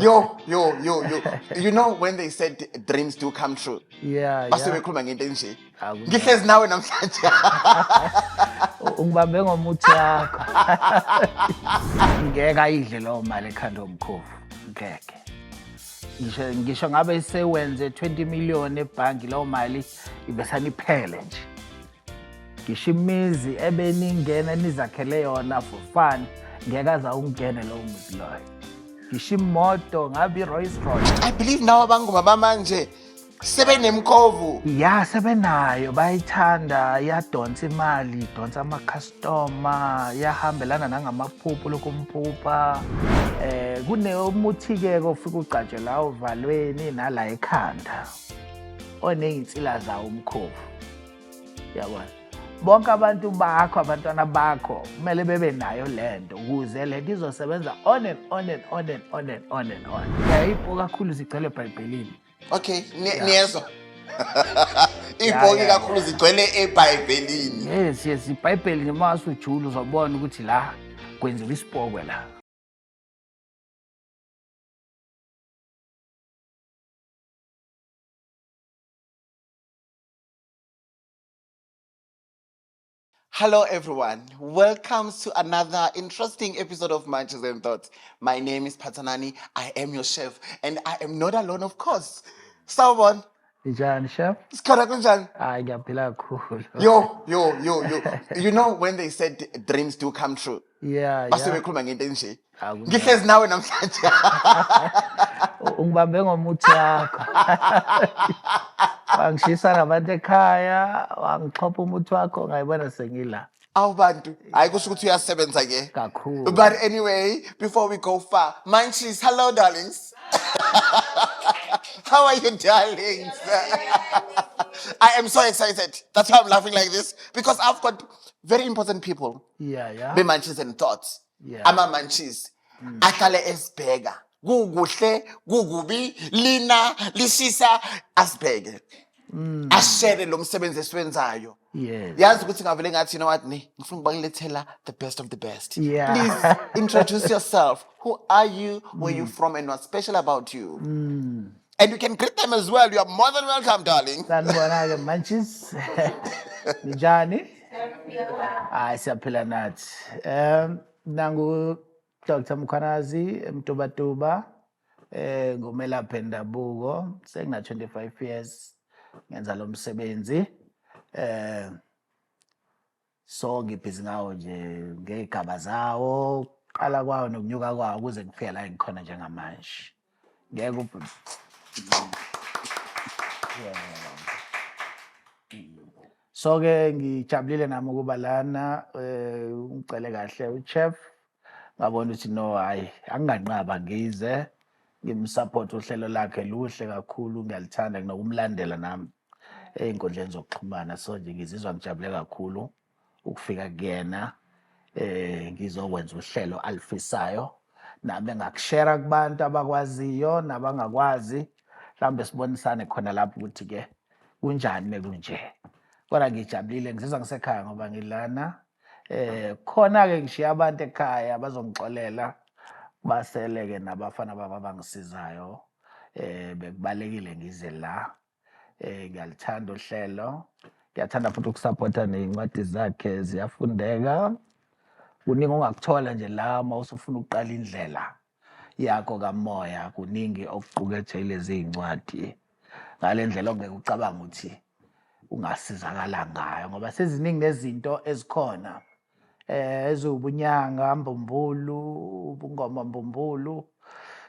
Yo, yo, yo, yo. You know when they said dreams do come true? Yeah, Base yeah. bekhuluma ngento enje. Akunjalo. Ngihlezi nawe namhlanje. Ungibambe ngomuthi wakho. Ngeke ayidle leyo mali ekhanda omkhovu. Ngeke. Ngisho ngabe sewenze 20 million ebhangi, leyo mali ibesane iphele nje. Ngisho imizi ebeningena nizakhele yona for fun, ngeke aze awungene lowo muzi loyo. Ngisho imoto ngabe i-Rolls Royce. I believe now abangoma bamanje sebenemkhovu. Ya, sebenayo, bayithanda, iyadonsa imali, idonsa amakhastoma, iyahambelana nangamaphupho lokumphupha. Kune umuthi-ke ofika ugcatshe la ovalweni nala ekhanda oney'nsila zawo umkhovu, yabona. Bonke abantu bakho, abantwana bakho kumele bebe nayo lento ukuze lento izosebenza on and on and on and on and on and on. Yayipho kakhulu, zigcwele eBhayibhelini. Okay, niyezwa. Ibhoki kakhulu zigcwele eBhayibhelini. Yes, iBhayibheli nje uma usujula uzobona ukuthi la kwenziwa isipokwe la. Hello everyone, welcome to another interesting episode of Munchies and Thoughts. My name is Phathanani, I am your chef, and I am not alone, of course. Sawubona. Njani, chef? Sikhona, kunjani? Hayi, ngiyaphila kakhulu. Yo, yo, yo, yo. You know when they said dreams do come true? Base bekhuluma ngento enje. Akunjalo. Ngihlezi nawe namhlanje. Ungibambe ngomuthi wakho. Wangishisa nabantu ekhaya, wangixhopha umuthi wakho, ngayibona sengila. Awu bantu, hayi, kusho ukuthi uyasebenza ke. Kakhulu. But anyway, before we go far, Munchies, hello darlings. How are you, darlings? I am so excited. That's why I'm laughing like this, because I've got very important people. Be Munchies and Thoughts. Ama Munchies. Ahlale esibheka. Kukuhle, kukubi, lina, lishisa, asibheke. Ashare lo msebenzi esiwenzayo. Yazi ukuthi ngavele ngathi, you know what, ne, ngifuna ukubakulethela the best of the best. Please introduce yourself. Who are you? Where you from and what's special about you? And you can greet them as well. You are more than welcome, darling. Sanibona-ke Munchies. Ninjani? Hayi, siyaphila nathi. Nangu Dr. Mkhwanazi Mtubatuba, ngumelaphi endabuko, sengina 25 years ngenza lo msebenzi. So ngibhizi ngawo nje ngey'gaba zawo, qala kwawo nokunyuka kwawo kuze kufike la engikhona njengamanje. Ngeke Yeah. So ke ngijabulile nami ukuba lana, ungicele kahle uchef, ngabona ukuthi no, hayi, anginganqaba, ngize ngimsupport, uhlelo lakhe luhle kakhulu, ngiyalithanda, nginokumlandela nami ey'nkundleni zokuxhumana. So nje ngizizwa ngijabule kakhulu ukufika kuyena, ngizokwenza uhlelo alifisayo nami engakushare kubantu abakwaziyo nabangakwazi, mhlawumbe sibonisane khona lapho ukuthi ke kunjani mekunje. Kodwa ngijabulile, ngizizwa ngisekhaya ngoba ngilana. Khona ke ngishiya abantu ekhaya bazongixolela, basele ke nabafana baba abangisizayo. Bekubalekile ngize la. Ngiyalithanda uhlelo, ngiyathanda futhi ukusupporta ney'ncwadi zakhe, ziyafundeka. Kuningi ongakuthola nje la uma usufuna ukuqala indlela yakho kamoya, kuningi okuqukethwe yilezi iy'ncwadi ngale ndlela ongeke ucabange ukuthi ungasizakala ngayo, ngoba seziningi nezinto ezikhona eziwubunyanga mbumbulu, ubungoma mbumbulu.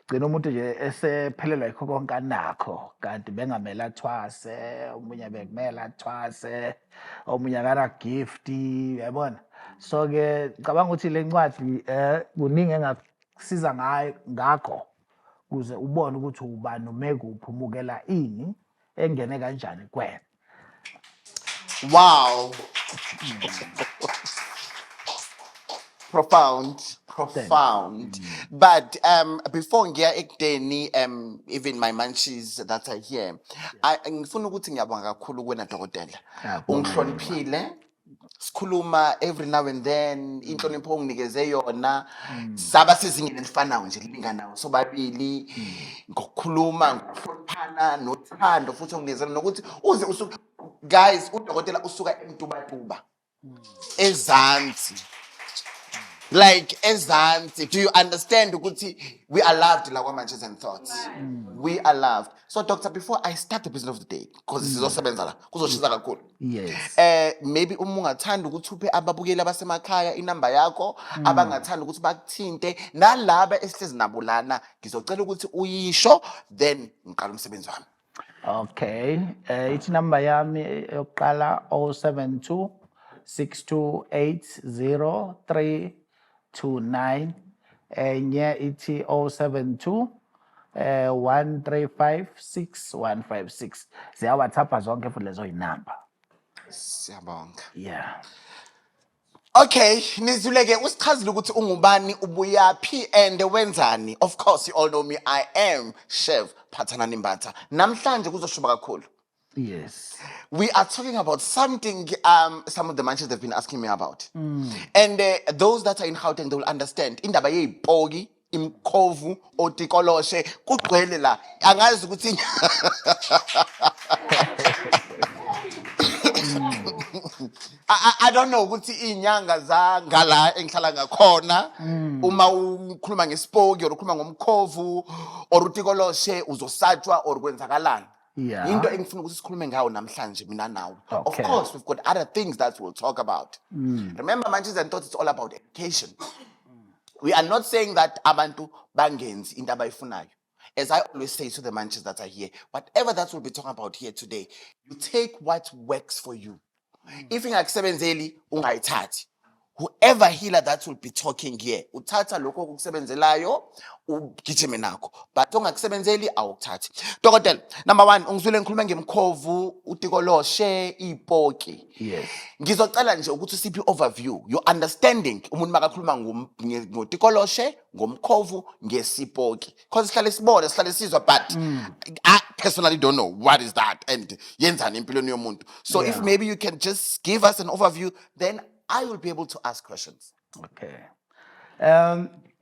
Gcina umuntu nje esephelelwa yikho konke anakho, kanti bengamele athwase, omunye bekumele athwase, omunye akana gift, uyabona. So ke ngicabanga ukuthi le ncwadi kuningi engakusiza ngayo ngakho, kuze ubone ukuthi ubani, ume kuphi, umukela ini, engene kanjani kuwena. Wow. Profound, profound. But before ngiya ekudeni, even my munchies that are here, I ngifuna ukuthi ngiyabonga kakhulu kuwena, dokotela. Ngiyabonga. Ungihloniphile. Sikhuluma every now and then, inhlonipho onginikeze yona, saba sezingeni elifanayo nje, lilinganayo sobabili ngokukhuluma, ngokuhloniphana, nothando futhi onginikeze nokuthi uze usuke. Guys, udokotela usuka eMtubatuba ezansi, like ezansi. Do you understand ukuthi we are loved la kwa-Munchies and Thoughts? We are loved. So doctor, before I start the business of the day, because sizosebenza la, kuzoshisa kakhulu, maybe uma ungathanda ukuthi uphe ababukeli abasemakhaya inamba yakho, abangathanda ukuthi bakuthinte, nalaba esihlezi nabo lana, ngizocela ukuthi uyisho, then ngiqala umsebenzi wami. Okay. Ithi number yami yokuqala 072 628 0329. Enye ithi 072 135 6156. Ziya WhatsApp zonke futhi lezo inamba. Siyabonga. Yeah. Okay, nizwile-ke usichazile ukuthi ungubani, ubuyaphi and wenzani. Of course, you all know me. I am Chef Phathanani Mbatha. Namhlanje kuzoshuba kakhulu. We are talking about something some of the munchies have been asking me about. And those that are in Gauteng, they will understand. Indaba yeyipoki, imkhovu, otikoloshe, kugcwele la. Angazi ukuthi I don't know ukuthi iy'nyanga zangala engihlala ngakhona, uma ukhuluma ngesipoki or ukhuluma ngomkhovu or utikoloshe, uzosatshwa or kwenzakalani. Into engifuna ukuthi sikhulume ngayo namhlanje mina nawe. Of course, we've got other things that we'll talk about. Remember, Munchies and Thoughts is all about education. We are not saying that abantu bangenzi into abayifunayo. As I always say to the munchies that are here, whatever that we'll be talking about here today, you take what works for you. If ingakusebenzeli, ungayithathi. Whoever healer that will be talking here, uthatha lokho okukusebenzelayo, ugijime nakho, but ongakusebenzeli awukuthathi. Dokotela, number one, ungizwile ngikhuluma ngemkhovu, utikoloshe, ipoki. Ngizocela nje ukuthi usiphe i-overview, your understanding, umuntu makakhuluma ngotikoloshe, ngomkhovu, ngesipoki, because sihlale sibone, sihlale sizwa, but I personally don't know what is that and yenzani empilweni yomuntu. So if maybe you can just give us an overview, then I will be able to ask questions. Okay.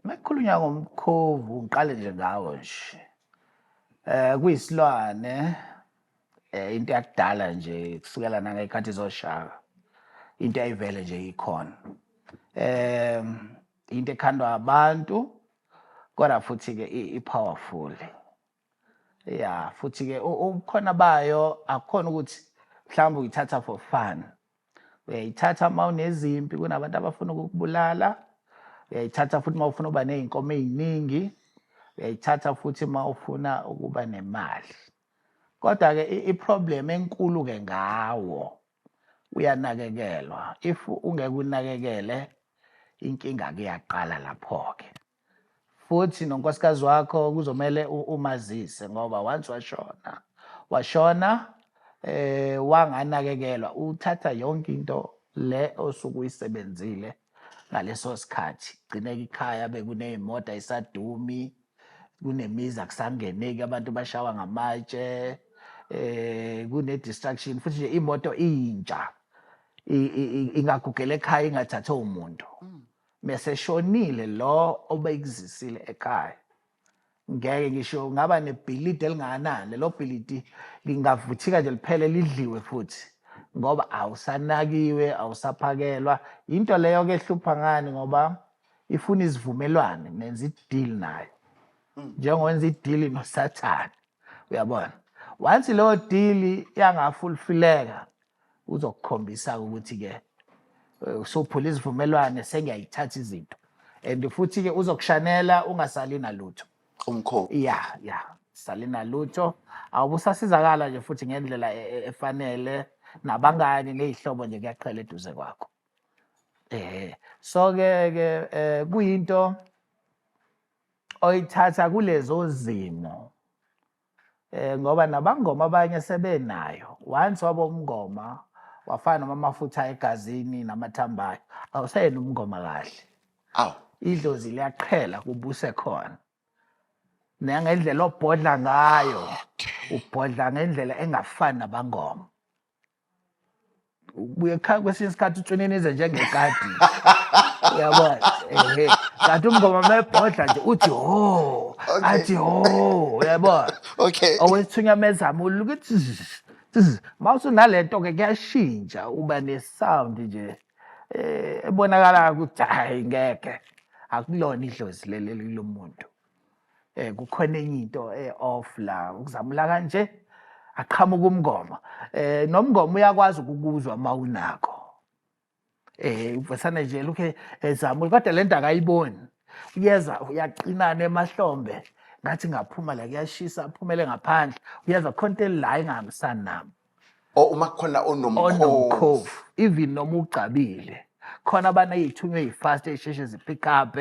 Makukhulunywa ngomkhovu, ngiqale nje ngawo nje. Kuyisilwane, into yakudala nje, kusukela nangey'khathi zoShaka. Into eyayivele nje ikhona. Into ekhandwa abantu, kodwa futhi ke i-powerful. Yeah, futhi ke ubukhona bayo akukhona ukuthi mhlawumbe uyithatha for fun. Uyayithatha uma unezimpi, kunabantu abafuna ukukubulala. Uyayithatha futhi uma ufuna ukuba ney'nkomo ey'ningi. Uyayithatha futhi uma ufuna ukuba nemali. Kodwa-ke i-problem enkulu-ke ngawo, uyanakekelwa. If ungeke unakekele, inkinga-ke iyaqala lapho-ke. Futhi nonkosikazi wakho kuzomele umazise, ngoba once washona, washona wanganakekelwa, uthatha yonke into le osuke uyisebenzile ngaleso sikhathi. Gcineka ikhaya bekuney'moto ayisadumi, kunemizi akusangeneki, abantu bashawa ngamatshe, kune-distraction futhi nje. Imoto intsha ingagugela ekhaya ingathathwe umuntu. Mese shonile lo obekuzisile ekhaya, ngeke ngisho ngaba nebhilidi elingakanani, lelo bhilidi lingavuthika nje liphele, lidliwe futhi, ngoba awusanakiwe, awusaphakelwa. Into leyo ke ehlupha ngani, ngoba ifuna isivumelwane, nenza i-deal nayo njengowenza i-deal noSathane, uyabona. Once leyo deal yangafulfileka, uzokukhombisa ukuthi ke usuphula isivumelwane, sengiyayithatha izinto, and futhi ke uzokushanela ungasali nalutho. Umkhovu. Ya, sali nalutho, awubusasizakala nje futhi ngendlela efanele, nabangani ney'hlobo nje kuyaqhela eduze kwakho. So ke kuyinto oyithatha kulezo zimo, ngoba nabangoma abanye sebenayo. Once waba umngoma, wafana noma amafutha egazini namathambayo, awuseyena umngoma kahle. Awu. Idlozi liyaqhela kubuse khona, nangendlela obhodla ngayo, ubhodla ngendlela engafani nabangoma. Ubuye ekhaya kwesinye isikhathi utswininize njengekati, uyabona? Ehe, kanti umngoma mebhodla nje uthi ho, athi ho, uyabona? Owesithunywa mezamula ukuthi ma usunalento-ke kuyashintsha, uba ne-sound nje ebonakala ukuthi hhayi, ngeke, akulona idlozi leli lomuntu. Kukhona enye into e-off la, ukuzamula kanje aqhamuka umngoma. Nomngoma uyakwazi ukukuzwa uma unakho. Uvesane nje lokhu ezamula, kodwa le nto akayiboni. Uyeza uyaqinana emahlombe, ngathi ngaphuma la kuyashisa, aphumele ngaphandle. Uyeza khona into la engahambisani nami. O uma kukhona onomkhovu. Onomkhovu, even noma ugcabile. Khona abana ey'thunywe yi-fast ey'sheshe zi-pick up,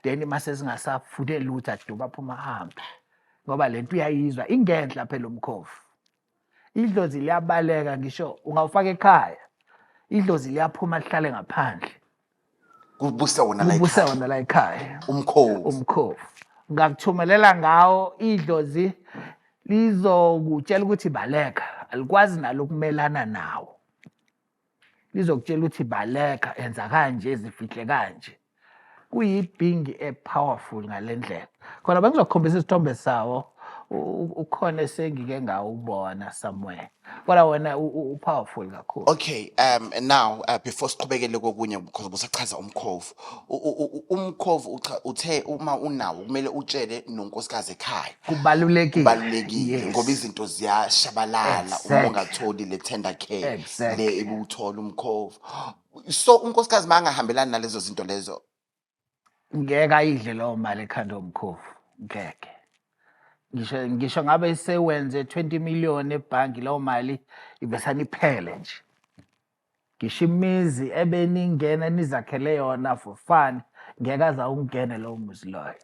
then mase zingasafune lutho aduba aphuma ahambe. Ngoba le nto uyayizwa ingenhla phela umkhovu. Idlozi liyabaleka, ngisho ungawufaka ekhaya. Idlozi liyaphuma lihlale ngaphandle. Kubuse wona la Kubuse ekhaya. wona la ekhaya. Umkhovu. Umkhovu. Ngakuthumelela ngawo idlozi lizokutshela ukuthi baleka, alikwazi nalo ukumelana nawo. Lizokutshela ukuthi baleka, enza kanje, zifihle kanje. Kuyibhingi e-powerful ngale ndlela. Khona bengizokukhombisa isithombe sawo, ukhona esengike ngawubona somewhere. Kodwa wena u-powerful kakhulu. Okay, now before siqhubekele kokunye, because busachaza umkhovu. Umkhovu uthe uma unawo kumele utshele nonkosikazi ekhaya. Kubalulekile. Kubalulekile Yes. ngoba izinto ziyashabalala uma ungatholi le tender care le ebuwuthola umkhovu. So unkosikazi makangahambelani nalezo zinto lezo, ngeke ayidle leyo mali ekhanda omkhovu, ngeke. Ngisho ngabe sewenze 20 million ebhanki, leyo mali ibesane iphele nje. Ngisho imizi ebeningena nizakhele yona for fun, ngeke aze awungene lowo muzi loyo.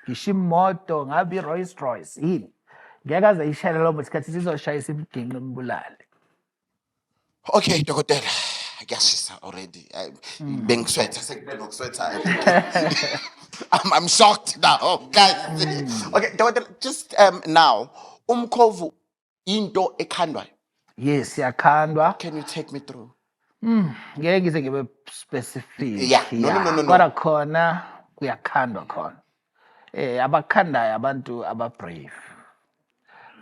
Ngisho imoto ngabe i-Rolls Royce yini, ngeke aze ayishayele lowo muzi, isikhathi sizoshayisa imginqo imbulale. Okay, dokotela, kuyashisa already. Bengiswetha, sekube nokuswetha. I'm shocked now, guys. Okay, dokotela, just now, umkhovu into ekhandwayo. Yes, iyakhandwa. Can you take me through? Ngeke ngize ngibe specific. Yeah, no, no, no, no, no. Kodwa khona kuyakhandwa khona. Abakhandayo abantu aba brave.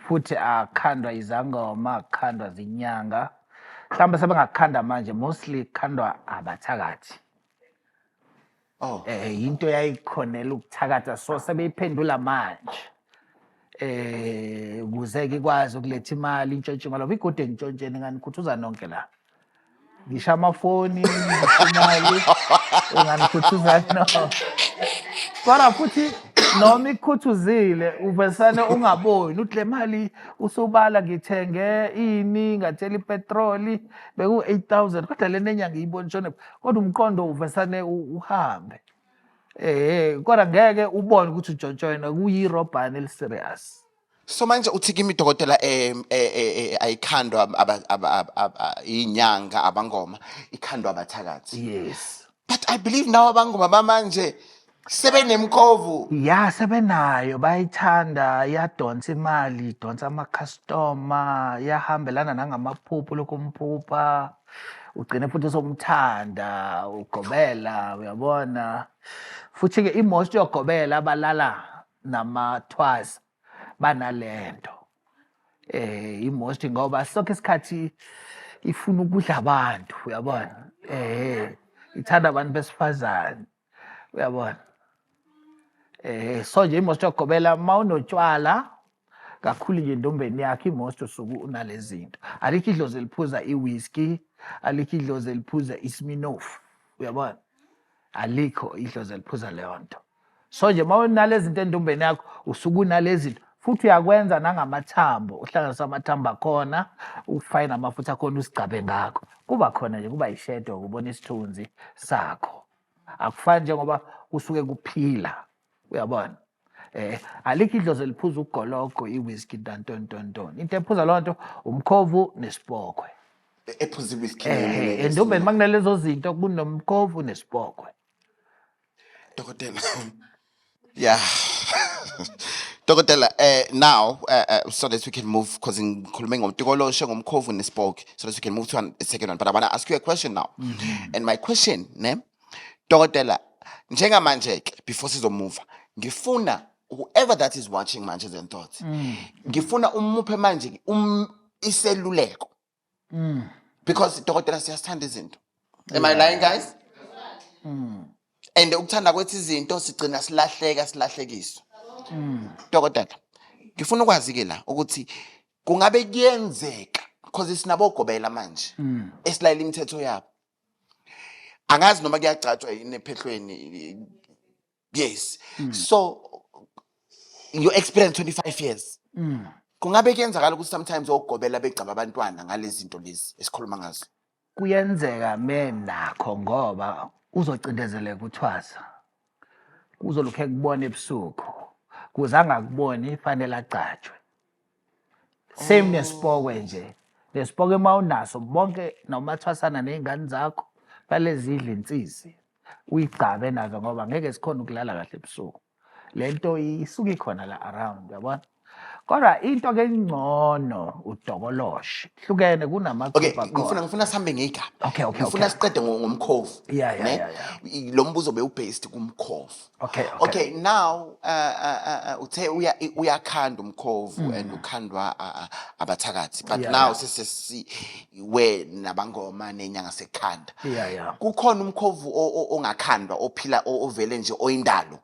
Futhi akhandwa izangoma, akhandwa zinyanga. Mhlawumbe sebengakhanda manje, mostly khandwa abathakathi. Oh. Into yayikhonela ukuthakatha, so sebeyiphendula manje. Ukuze ke ikwazi ukuletha imali intshontshe ngoba igode entshontsheni nganikhuthuza nonke la. Ngisho amafoni, ngisho imali, unganikhuthuza nonke. Kodwa futhi noma ikukhuthuzile uvesane ungaboni uthi le mali usubala ngithenge ini, ngathela ipetroli beku-8,000 kodwa lena enye angiyiboni shone, kodwa umqondo uvesane uhambe. Kodwa ngeke ubone ukuthi utshontshwena, kuyirobhani eli-serious. So manje uthi kimi dokotela, ayikhandwa inyanga abangoma, ikhandwa abathakathi. Yes. But I believe now abangoma bamanje sebenemkhovu. Ya, sebenayo, bayithanda, iyadonsa imali, idonsa ama-customer, iyahambelana nangamaphupho lokhu umphupha, ugcine futhi usomthanda, ugobela, uyabona. Futhi-ke i-most yogobela abalala namathwasa banalento. I-most ngoba sonke isikhathi ifuna ukudla abantu, uyabona. Ithanda abantu besifazane, uyabona. So nje i-most yogobela mawunotshwala kakhulu nje entombeni yakhe, i-most usuke unalezi zinto. Alikho idlozi eliphuza i-whisky, alikho idlozi eliphuza i-Smirnoff, uyabona. Alikho idlozi eliphuza leyo nto. So nje mawunalezi zinto entombeni yakho usuke unalezi zinto, futhi uyakwenza nangamathambo, uhlanganise amathambo akhona, ufake namafutha akhona, usigcabe ngakho. Kuba khona nje, kuba yishedo, ubona isithunzi sakho. Akufani njengoba kusuke kuphila, uyabona. Alikho idlozi eliphuza ugologo, i-whisky, ntontontontoni. Into ephuza leyo nto umkhovu nesipokwe. Ephuza i-whisky. Endumbeni makunalezo zinto kunomkhovu nesipokwe. Dokotela. Yeah. Dokotela, now so that we can move, because ngikhulume ngomtikoloshe, ngomkhovu nespoke, so that we can move to a second one. But I want to ask you a question now. And my question, ne? Dokotela, njengamanje ke, before sizomove, ngifuna whoever that is watching Munchies and Thoughts, ngifuna umuphe manje iseluleko. Because dokotela, siyasithanda izinto. Am I lying, guys? And ukuthanda kwethu izinto sigcina silahleka, silahlekiswa. Dokotela, ngifuna ukwazi ke la ukuthi kungabe kuyenzeka, because sinabogobela manje esilayela imithetho yabo. Angazi noma kuyagcatshwa yini ephehlweni. Yes. So your experience, 25 years. Kungabe kuyenzakala ukuthi sometimes ogobela begcaba abantwana ngalezi zinto lezi esikhuluma ngazo? Kuyenzeka menakho, ngoba uzocindezeleka uthwasa, uzolokhu ekubona ebusuku. Kuze angakuboni fanele agcatshwe. Same nesipokwe nje, nesipokwe uma unaso bonke nomathwasana ney'ngane zakho fanele zidle insisi, uyigcabe nazo, ngoba ngeke sikhona ukulala kahle ebusuku. Le nto isuke ikhona la around, uyabona. Kodwa into ke engcono udokoloshe, hlukene. Okay, kunamagruphu ngifuna akhona. Ngifuna sihambe ngegaba. Okay. Ngifuna siqede ngomkhovu. Ne? Yeah. Lo mbuzo bewubased kumkhovu. Okay. Okay, now uthe uyakhanda umkhovu and ukhandwa abathakathi. But now sesesi we nabangoma nenyanga sekhanda. Yeah. Kukhona umkhovu ongakhandwa, ophila, ovele nje oyindalo?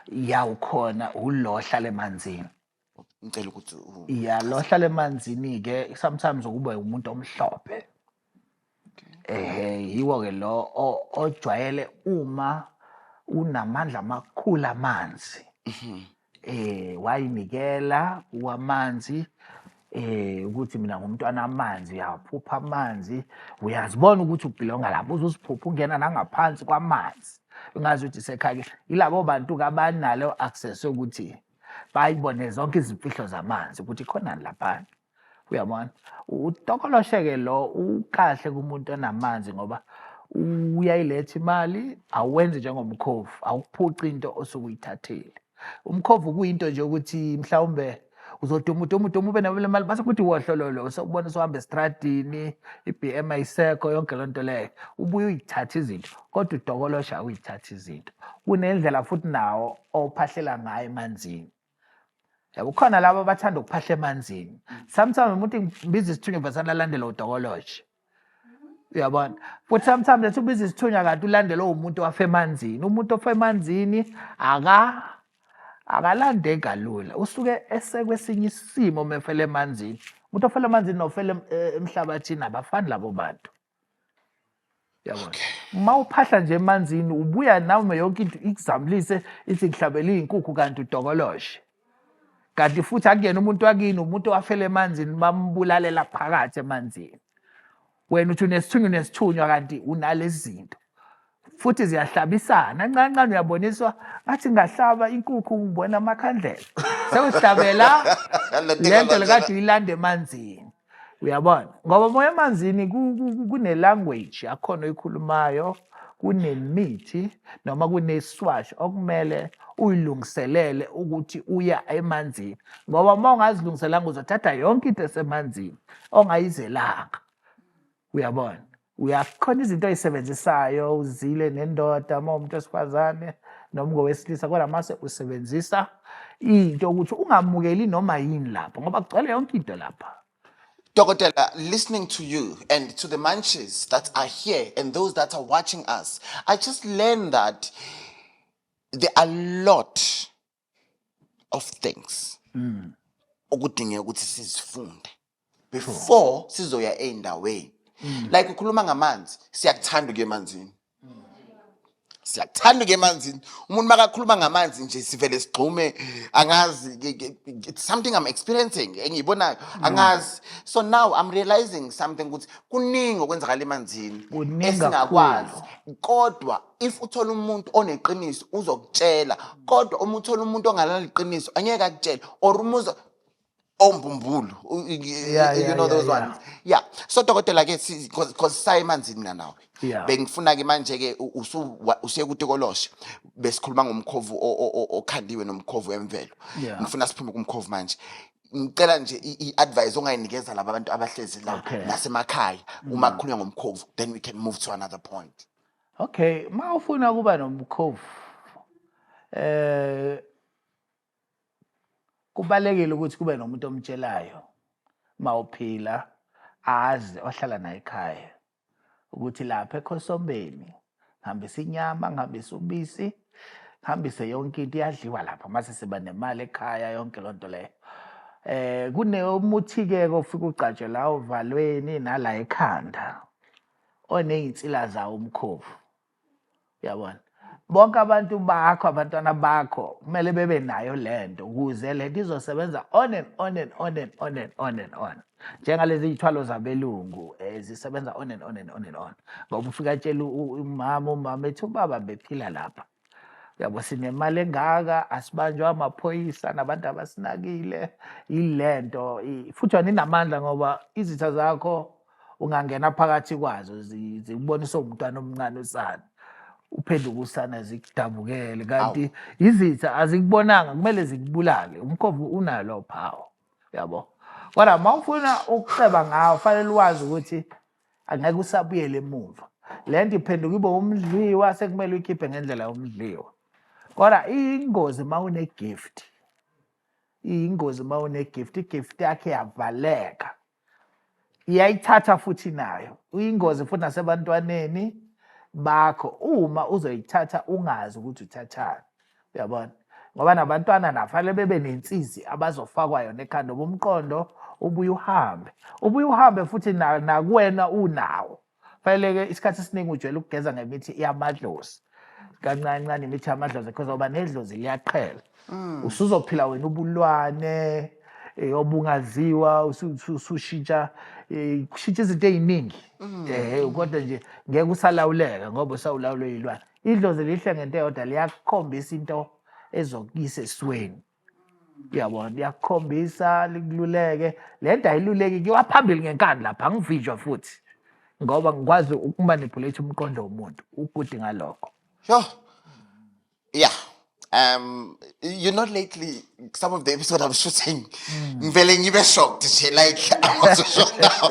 Ya, ukhona, ulo ohlala emanzini. Ngicela ukuthi Ya, lo ohlala emanzini-ke sometimes ukuba umuntu omhlophe. Ehe, yiwo-ke lo ojwayele uma unamandla amakhulu amanzi. Wayinikela kuwamanzi, ukuthi mina ngumntwana amanzi, uyaphupha amanzi, uyazibona ukuthi ubelonga lapho, uze uziphuphe ungena nangaphansi kwamanzi. Ungazi ukuthi sekhaya. Yilabo bantu-ke abanalo access yokuthi bayibone zonke izimfihlo zamanzi ukuthi khonani laphana. Uyabona? Utokoloshe-ke lo ukahle kumuntu onamanzi, ngoba uyayiletha imali, awenzi njengomkhovu, awukuphuci into osuke uyithathile. Umkhovu kuyinto nje ukuthi mhlawumbe uzoduma uduma uduma ube nale mali, base kuthi wohlololo usokubona usuhamba estradini, i-BM ayisekho, yonke loo nto leyo, ubuye uyithathe izinto. Kodwa udokoloshe awuyithathi izinto. Kunendlela futhi nawo ophahlela ngayo emanzini. Yabo, khona labo abathanda ukuphahla emanzini. Sometimes umuntu ngibiza isithunywa vasana alandele udokoloshe. Uyabona? Futhi sometimes ethi ubiza isithunywa kanti ulandele umuntu owafa emanzini. Umuntu ofa emanzini akalandeki kalula. Usuke esekwesinye isimo mefele emanzini. Umuntu ofela emanzini nofela emhlabathini abafani labo bantu. Uyabona? Uma uphahla nje emanzini ubuya nawe yonke into ikuzamulise, ithi ngihlabele iy'nkukhu, kanti udokoloshe. Kanti futhi akuyena umuntu wakini, umuntu owafela emanzini, bambulalela phakathi emanzini. Wena uthi unesithunywa, unesithunywa, kanti unalezi zinto. Futhi ziyahlabisana kancane kancane, uyaboniswa ngathi ngahlaba inkukhu ngibona amakhandlela. Sewuhlabela le nto lekade uyilanda emanzini. Uyabona? Ngoba moya emanzini kune language yakhona oyikhulumayo, kunemithi noma kuneswash okumele uyilungiselele ukuthi uya emanzini. Ngoba uma ungazilungiselanga uzothatha yonke into esemanzini ongayizelanga. Uyabona? Uyakhona izinto oyisebenzisayo uzile nendoda uma umuntu wesifazane noma ungowesilisa, kodwa mase usebenzisa into ukuthi ungamukeli noma yini lapho, ngoba kugcwele yonke into lapha. Dokotela, listening to you and to the munchies that are here and those that are watching us, I just learned that there are a lot of things okudingeka ukuthi sizifunde before sizoya ey'ndaweni. Like ukhuluma ngamanzi, siyakuthanda ukuya emanzini. Siyakuthanda ukuya emanzini. Umuntu makakhuluma ngamanzi nje sivele sigxume, angazi, it's something I'm experiencing engiyibonayo, angazi. So now I'm realizing something, ukuthi kuningi okwenzakala emanzini Kuningi esingakwazi. Kakhulu. Kodwa if uthola umuntu oneqiniso uzokutshela, kodwa uma uthola umuntu ongalali iqiniso angeke akutshele, or umuza ombumbulu, you know those ones. Yeah, so dokotela ke, because saye emanzini mina nawe, bengifuna ke manje ke usuye kutikoloshe. Besikhuluma ngomkhovu okhandiwe nomkhovu wemvelo. Ngifuna siphume kumkhovu manje. Ngicela nje i-advice ongayinikeza laba bantu abahlezi la nasemakhaya uma kukhulunywa ngomkhovu, then we can move to another point. Okay, uma ufuna ukuba nomkhovu, kubalekile ukuthi kube nomuntu omtshelayo mawuphila, azi ohlala naye ekhaya ukuthi lapha ekhosombeni ngihambisa inyama, ngihambisa ubisi, ngihambise yonke into iyadliwa lapha, mase siba nemali ekhaya, yonke loo nto leyo. Kunemuthi-ke ofika ugcatshwe la ovalweni nala ekhanda oney'nsila zawo umkhovu, uyabona. Bonke abantu bakho, abantwana bakho, kumele bebe nayo lento ukuze lento izosebenza on and on and on and on and on and on, njengalezi iy'thwalo zabelungu, zisebenza on and on and on and on, ngoba ufika atshela umama ethi ubaba bephila lapha, uyabo, sinemali engaka, asibanjwa amaphoyisa nabantu abasinakile. Ilento futhi yona inamandla, ngoba izitha zakho ungangena phakathi kwazo zikubonisa umntwana omncane usana, uphenduke usana, zikudabukele, kanti izitha azikubonanga, kumele zikubulale. Umkhovu unayo lowo power, yabo. Kodwa uma ufuna ukuceba ngawo, fanele wazi ukuthi angeke usabuyele emuva, le nto iphenduka ibe umdliwa, sekumele uyikhiphe ngendlela yomdliwa. Kodwa iyingozi uma une-gift, iyingozi uma une-gift, i-gift yakhe yavaleka, iyayithatha futhi nayo. Uyingozi futhi nasebantwaneni bakho uma uzoyithatha ungazi ukuthi uthathani, uyabona, ngoba nabantwana nafanele bebe nensizi abazofakwa yona ekhanda, ngoba umqondo ubuye uhambe, ubuye uhambe futhi nakuwena unawo. Fanele-ke isikhathi esiningi ujwayele ukugeza ngemithi yamadlozi kancane kancane, imithi yamadlozi, because ngoba nedlozi liyaqhela, usuzophila wena ubulwane obungaziwa, usushintsha, kushintsha izinto ey'ningi, kodwa nje ngeke usalawuleka ngoba usawulawulwe yilwane. Idlozi lihle ngento eyodwa, liyakukhombisa into ezokuyisa esweni, uyabona, liyakukhombisa, likululeke. Le nto ayiluleki, kuyiwa phambili ngenkani lapha, angivinjwa futhi ngoba ngikwazi ukumanipulate umqondo womuntu, u-good ngalokho. Sure. Yeah. Lately, some of the episodes I'm shooting, ngivele ngibe shocked nje, like I'm also shocked now.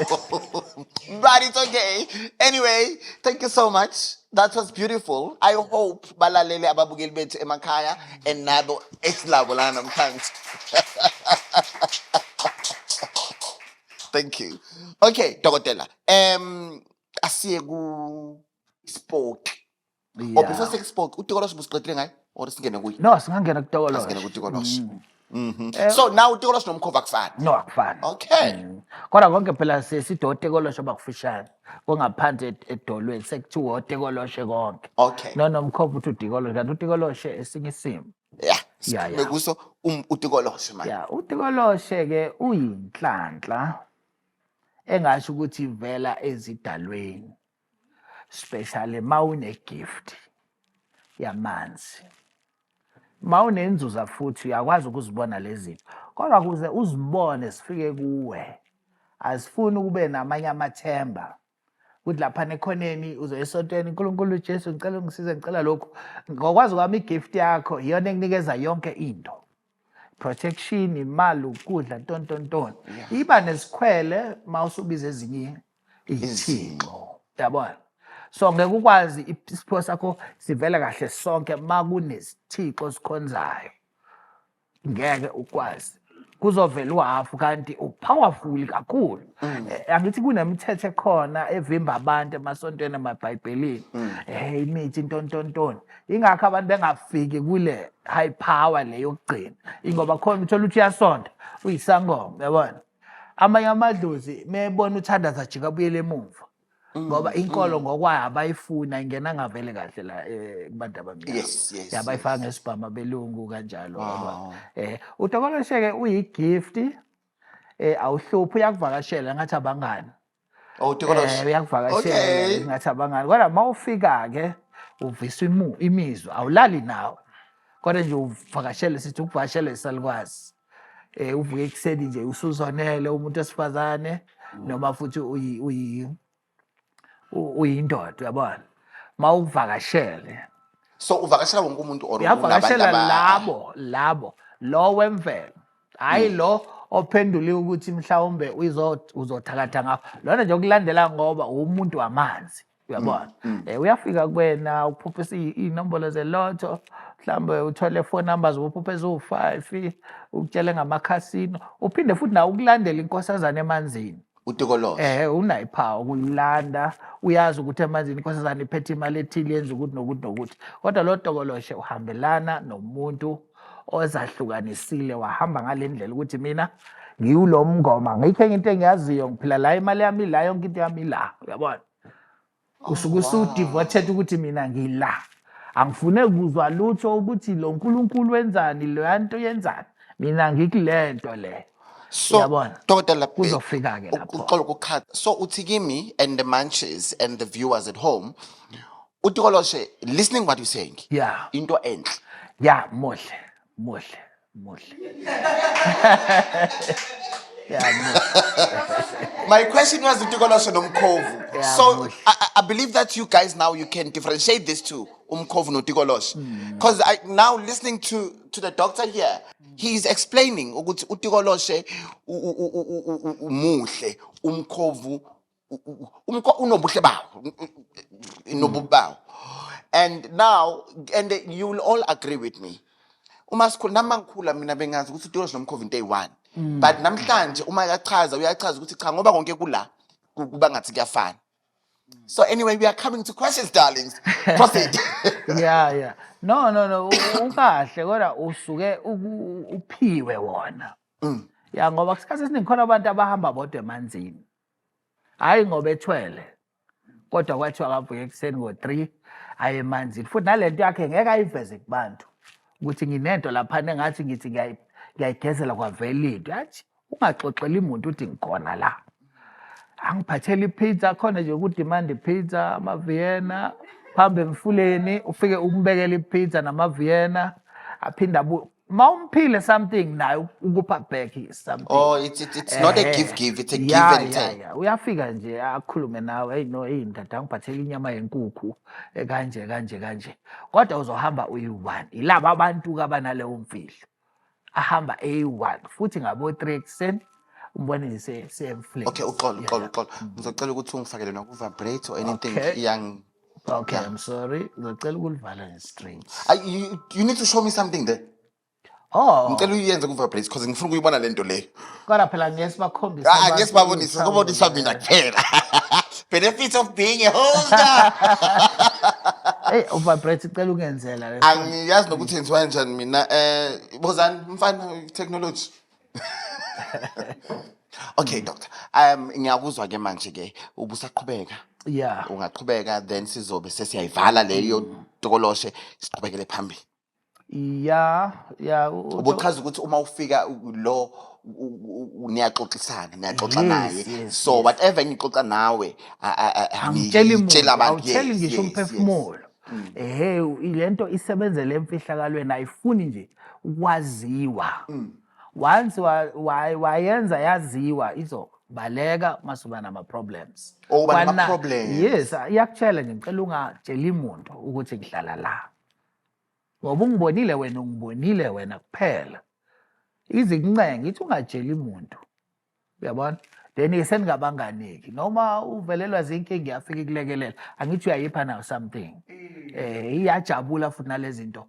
But it's okay. Anyway, thank you so much. That was beautiful. I hope balalele ababukeli bethu emakhaya and nabo esilabo la namhlanje. Thank you. Okay, dokotela. Asiye ku spoke. Or before sekusipoke, utikoloshe busiqedile ngaye or singene kuye? No, singangena kutikoloshe. Asingene kutikoloshe. So now utikoloshe nomkhovu akufani. No, akufani. Okay. Kodwa konke phela sesithi otikoloshe bakufushane, kungaphansi edolweni sekuthiwa otikoloshe konke. Okay. No, nomkhovu uthi utikoloshe, kanti utikoloshe esinye isimo. Yeah. Siphume kuso utikoloshe manje. Yeah, utikoloshe ke uyinhlanhla engasho ukuthi ivela ezidalweni, especially mawune gift yamanzi, mawunenzuza, futhi uyakwazi ukuzibona lezi zinto. Kodwa kuze uzibone sifike kuwe, asifuni ukube namanye amathemba ukuthi lapha ekhoneni uzoya esontweni, uNkulunkulu uJesu ngicela ungisize, ngicela lokhu. Ngokwazi kwami, igift yakho iyona ekunikeza yonke into, protection, imali, ukudla, ntontontoni. Iba nesikhwele mawusubiza ezinye izithixo, yabona. So ngeke ukwazi isiphiwo sakho sivele kahle sonke makunesithixo sikhonzayo, ngeke ukwazi, kuzovela uhafu, kanti upowerful kakhulu. Angithi kunemithetho ekhona evimba abantu emasontweni, emabhayibhelini, imithi, intontontoni, ingakho abantu bengafiki kule high power le yokugcina, ingoba khona uthola ukuthi uyasonta, uyisangoma, yabona. Amanye amadlozi mebona uthandaza ajika abuyele emuva, ngoba inkolo ngokwayo abayifuna, ingena ngavele kahle la kubantu abamnyama. Yabayifaka ngesibhamu abelungu kanjalo, yabona. Utokoloshe-ke uyi-gift, awuhluphi, uyakuvakashela ngathi abangani. Oh, utikoloshe. Uyakuvakashela ngathi abangani, kodwa uma ufika-ke uvisa imizwa, awulali nawe, kodwa nje uvakashele, sithi ukuvakashela isalukwazi. Uvuke ekuseni nje usuzonele umuntu wesifazane, noma futhi uyindoda, uyabona, mawuvakashele. So uvakashela wonke umuntu or unabantu Uyavakashela labo lo wemvelo, hayi lo ophendule ukuthi mhlawumbe uzothakatha ngakho. Lona nje okulandela ngoba umuntu wamanzi, uyabona. Uyafika kuwena ukuphuphisa iy'nombolo zelotho, mhlawumbe uthole 4 numbers, uphuphe eziwu-5, ukutshele ngamakhasino, uphinde futhi nawe ukulandela inkosazana emanzini. Utikoloshe. Unayo i-power ukuyilanda, uyazi ukuthi emanzini inkosazana iphethe imali ethile, yenza ukuthi nokuthi nokuthi. Kodwa lo tokoloshe uhambelana nomuntu ozahlukanisile, wahamba ngale ndlela ukuthi mina ngiwulo mngoma, ngikho enye into engiyaziyo, ngiphila la, imali yami la, yonke into yami la, uyabona. Usuke usu-devoted ukuthi mina ngila, angifune kuzwa lutho ukuthi lo nkulunkulu wenzani, leya nto yenzani, mina ngikule nto le. So Uyabona? Dokotela, Kuzofika-ke lapho. Uxolo ukukhatha. So uthi kimi and the munches and the viewers at home, utikoloshe, listening what you're saying, into enhle. Yeah, muhle, muhle, muhle. Yeah, muhle. My question was utikoloshe nomkhovu. Yeah, So muhle. I believe that you guys now you can differentiate these two, umkhovu notikoloshe. Because I now listening to the doctor here, he's explaining ukuthi utikoloshe umuhle, umkhovu unobuhle bawo, nobubi bawo. And now, and you will all agree with me. Uma sikhula, nami ngikhula mina bengazi ukuthi utikoloshe nomkhovu into eyi-one. But namhlanje uma uyachaza, uyachaza ukuthi cha, ngoba konke kula kuba ngathi kuyafana. So anyway, we are coming to questions, darlings. Proceed. Yeah. No, ukahle kodwa usuke uphiwe wona. Ya, ngoba isikhathi esiningi khona abantu abahamba bodwa emanzini. Hayi ngoba ethwele. Kodwa kwathiwa akavuke ekuseni ngo-3 aye emanzini. Futhi nalento yakhe ngeke ayiveze kubantu. Ukuthi nginento laphana engathi ngithi ngiyayigezela kwavela into. Yathi ungaxoxeli umuntu uthi ngikhona la. Angiphathele ipizza, khona nje ku-demand ipizza, ama-Vienna, phambi emfuleni, ufike umbekele ipizza nama-Vienna, aphinde abu ma umphile something naye ukupha back something. Oh, it's not a give give, it's a give and take. Yeah. Uyafika nje akhulume nawe, hey no, hey ndada ngiphathele inyama yenkukhu kanje kanje kanje. Kodwa uzohamba uyi-one. Yilaba abantu abanaleyo mfihlo. Ahamba eyi-one futhi ngabo 3 ekuseni umbone nje semfuleni. Okay, uxolo, uxolo, uxolo. Ngizocela ukuthi ungifakele noku vibrate or anything Okay. young. Okay, Yeah. I'm sorry. Ngizocela ukulivala nje straight. You need to show me something there. Oh. Ngicela uyenze ku vibrate because ngifuna ukuyibona lento leyo. Kodwa phela ngeke sibakhombise Ah, abantu ngeke sibabonise, uthando ngobonisa mina le. kuphela. Benefits of being a holder. Hey, uvibrate icela ungenzela le. Angiyazi nokuthi yenziwa kanjani mina. Bozani mfana technology. Okay, doctor. Ngiyakuzwa ke manje ke ubusaqhubeka. Yeah. Ungaqhubeka then sizobe sesiyayivala leyo tokoloshe siqhubekele phambili. Yeah, Ubuchaza ukuthi uma ufika lo niyaxoxisana, niyaxoxa naye. So whatever ngixoxa nawe, Angitsheli muntu, ngitshela abantu, awutsheli ngisho umphefumulo. Lento isebenzele emfihlakalweni, ayifuni nje ukwaziwa. Once wayenza yaziwa, izobaleka masuba nama problems. Oh, uba nama Kwana- problems. Yes, iyakutshela nje, ngicela ungatsheli muntu ukuthi ngihlala la. Ngoba ungibonile wena, ungibonile wena kuphela. Izincenga ithi ungatsheli muntu. Uyabona? Then sengingabanganiki. Noma uvelelwa zinkinga iyafika ikulekelela. Angithi uyayipha nayo something. Iyajabula futhi nalezi zinto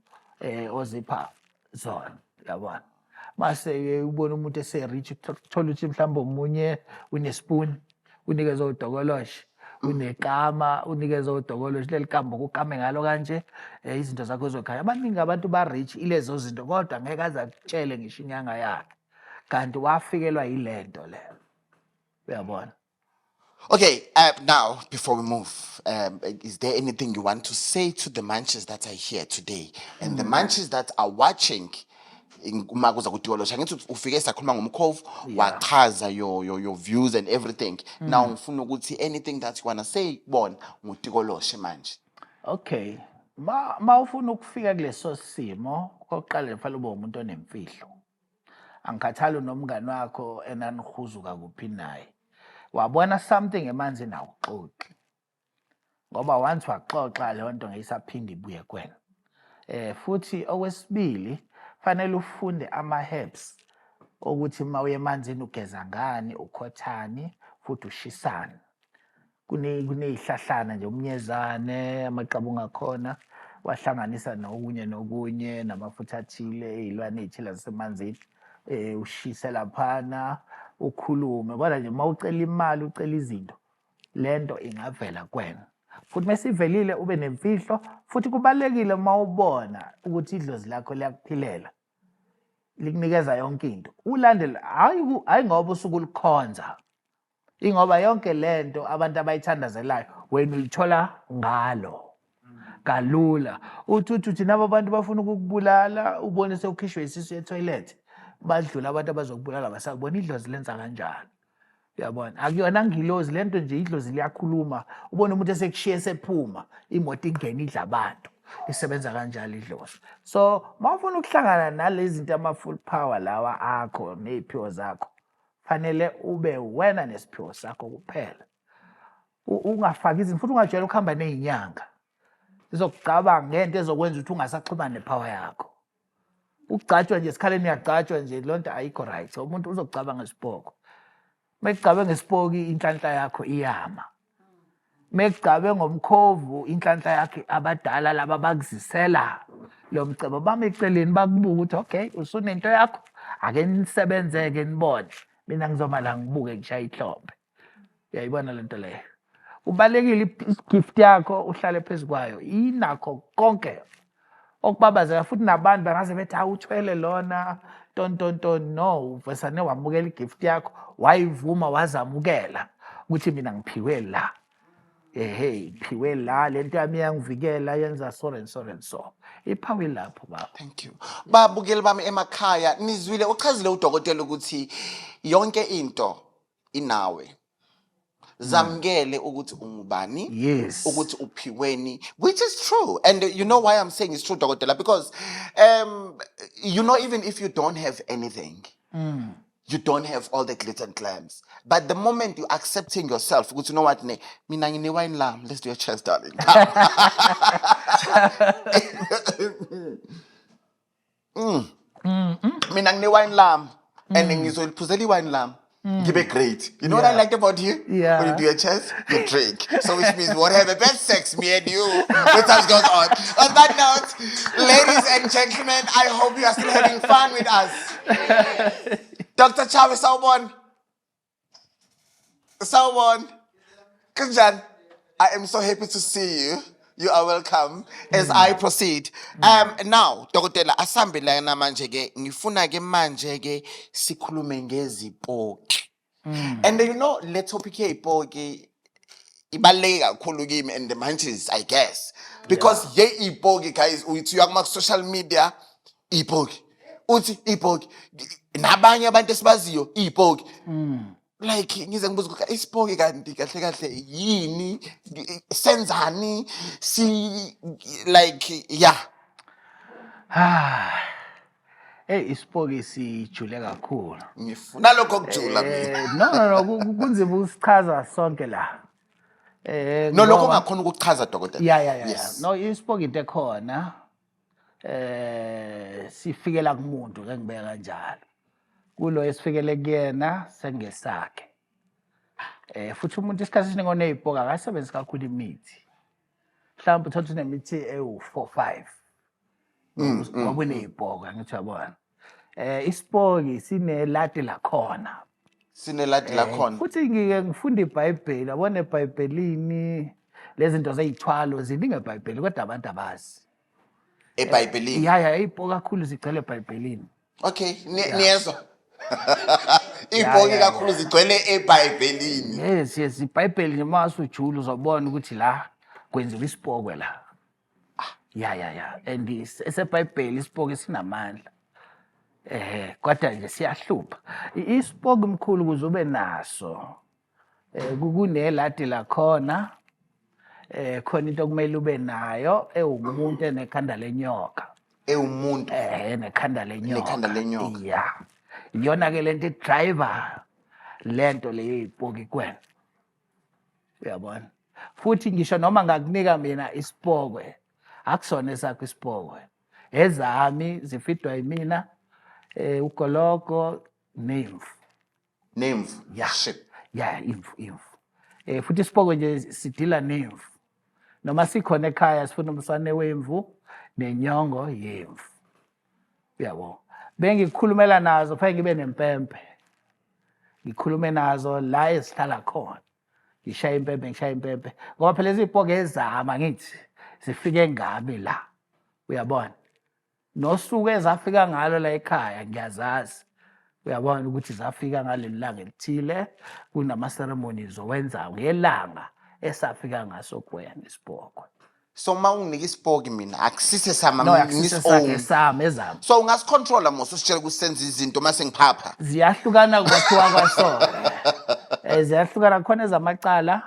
ozipha zona. Uyabona? Mase ubona umuntu ese rich, uthola ukuthi mhlawumbe omunye unespoon, unikeze udokoloshe, unekama, unikeze udokoloshe, leli kambo kukame ngalo kanje, izinto zakho zokhaya. Abaningi abantu ba rich ilezo zinto kodwa ngeke aze akutshele ngisho inyanga yakhe. Kanti wafikelwa yilento le. Uyabona? Okay, now before we move, is there anything you want to say to the munches that are here today and the munches that are watching? Uma kuza kutikoloshe, angithi ufike sakhuluma ngomkhovu, wachaza your views and everything. Now ngifuna ukuthi anything that you want to say kubona ngutikoloshe manje. Okay. Ma ufuna ukufika kuleso simo, okokuqala kufanele ube umuntu onemfihlo. Angikhathali nomngani wakho enanihuzuka kuphi naye. Wabona something emanzini awuxoxi. Ngoba once waxoxa leyo nto ngeke isaphinde ibuye kuwena. Futhi okwesibili fanele ufunde ama-herbs okuthi uma uye emanzini ugeza ngani, ukhothani, futhi ushisani. Kuney'hlahlana nje, umnyezane, amaqabunga akhona, wahlanganisa nokunye nokunye, namafutha athile, iy'lwane ey'thile zasemanzini, ushise laphana, ukhulume. Kodwa nje uma ucela imali, ucela izinto, lento ingavela kuwena. Futhi mesivelile ube nemfihlo, futhi kubalulekile uma ubona ukuthi idlozi lakho liyakuphilela, likunikeza yonke into, ulandele, hhayi ngoba usuke ulikhonza, ingoba yonke lento abantu abayithandazelayo wena uyithola ngalo kalula. Uthi uthi uthi nabo abantu bafuna ukukubulala, ubone sewukhishwe isisu etoilet, badlula abantu abazokubulala basakubona. Idlozi lenza kanjalo, uyabona? Akuyona ngilozi lento nje, idlozi liyakhuluma, ubone umuntu esekushiye sephuma imoto ingena idla abantu. Isebenza kanjalo idlozi. So uma ufuna ukuhlangana nalezi zinto, ama-full power lawa akho ney'phiwo zakho, fanele ube wena nesiphiwo sakho kuphela, ungafaki izinto, futhi ungajwayela ukuhamba ney'nyanga zizokugcaba ngento ezokwenza ukuthi ungasaxhumani nepower yakho. Ukugcatshwa nje esikhaleni, uyagcatshwa nje, loo nto ayikho right. Umuntu uzokugcaba ngesipoko, mekugcabe ngesipoki inhlanhla yakho iyama, mekugcabe ngomkhovu inhlanhla yakho, abadala laba bakuzisela lo mcebo bame eceleni bakubuka ukuthi okay, usunento yakho, ake nisebenzeke nibone, mina ngizoma la ngibuke ngishaya ihlombe. Uyayibona lento leyo? Kubalulekile i-gift yakho uhlale phezu kwayo, inakho konke okubabazeka, futhi nabantu bangaze bethi awuthwele lona ton ton ton. No, uvesane wamukela i-gift yakho, wayivuma, wazamukela ukuthi mina ngiphiwe la, ehe, ngiphiwe la, lento yami iyangivikela, yenza so and so and so. Iphawe lapho, baba. Thank you. Babukeli bami emakhaya, nizwile uchazile udokotela ukuthi yonke into inawe. Zamukele ukuthi ungubani, ukuthi uphiweni, which is true. And you know why I'm saying it's true, dokotela? Because even if you don't have anything, you don't have all the glitz and glams, but the moment you accepting yourself ukuthi you know what, ne mina ngine wine lam. Let's do a cheers, darling. Mina ngine wine lam and ngizoliphuzela iwine lam ngibe great. You know what I liked about you? Yeah. When you do your chest, you drink. So which means we won't have a bad sex, me and you, when time goes on. On that note, ladies and gentlemen, I hope you are still having fun with us. Dr. Chawe, sawubona. Sawubona. Kunjani? I am so happy to see you. You are welcome as I proceed. Now, dokotela, asambe lana manje ke, ngifuna ke manje ke sikhulume ngezipoki. And le topic yezipoki ibaluleke kakhulu kimi and the munchies, I guess. Because ye ipoki, guys, uthi uya kuma social media, ipoki. Uthi ipoki nabanye abantu esibaziyo ipoki. Like ngize ngibuza ukuthi isipoki kanti kahle kahle yini, senzani, si like, yeah. Ah. Hey, isipoki sijule kakhulu. Ngifuna lokho kujula mina. No, kunzima ukusichaza sonke la. No, lokho ngakhona ukuchaza, dokotela. Yeah. No, isipoki into ekhona. Sifikela kumuntu ke, ngibeka kanjalo. Kulo esifikele kuyena sengesakhe. Futhi umuntu isikhathi esiningi onezipoki akasebenzisi kakhulu imithi. Mhlawumbe uthola ukuthi unemithi ewu-4 5 ngoba unezipoki, angithi uyabona. Isipoki sinelati lakhona. Sinelati lakhona. Futhi ngike ngifunda iBhayibheli, yabona, eBhayibhelini lezi zinto zey'thwalo ziningi eBhayibheli, kodwa abantu abazi. EBhayibhelini? Ya, iy'poki kakhulu zigcwele eBhayibhelini. Okay, niyezwa, ipoki kakhulu zigcwele eBhayibhelini. Yes, iBhayibheli nje uma usujula uzobona ukuthi la kwenziwa isipokwe la. Ya, and eseBhayibheli isipoki sinamandla. Kodwa nje siyahlupha. Isipoki, mkhulu, ukuze ube naso, kuneladi lakhona, khona into okumele ube nayo ewumuntu enekhanda lenyoka. Ewumuntu? Nekhanda lenyoka. Nekhanda lenyoka. Yeah. Iyona ke lento driver lento leyo ipoki kuwena. Uyabona? Futhi ngisho noma ngakunika mina isipokwe, akusona esakho isipokwe. Ezami zifidwa yimina, ugologo nemvu. Nemvu. Ya. Shit. Ya, imvu, imvu. Futhi isipoko nje sidila nemvu. Noma sikhona ekhaya sifuna umsane wemvu nenyongo yemvu. Uyabo. Bengikhulumela nazo fanele ngibe nempempe. Ngikhulume nazo la esihlala khona. Ngishaye impempe, ngishaye impempe. Ngoba phela izipoko ezama ngithi zifike ngami la. Uyabona? Nosuku ezafika ngalo la ekhaya ngiyazazi. Uyabona ukuthi zafika ngaleli langa elithile, kunama-ceremonies owenzayo ngelanga esafika ngaso kuwena isipoko. So uma unginika isipoki mina akusise sama. No, akusise sakhe, sami, ezami. So ungasicontrola mos usitshela ukuthi senze izinto mase ngiphapha. Ziyahlukana kwakhiwa kwasona. Ziyahlukana, khona ezamacala,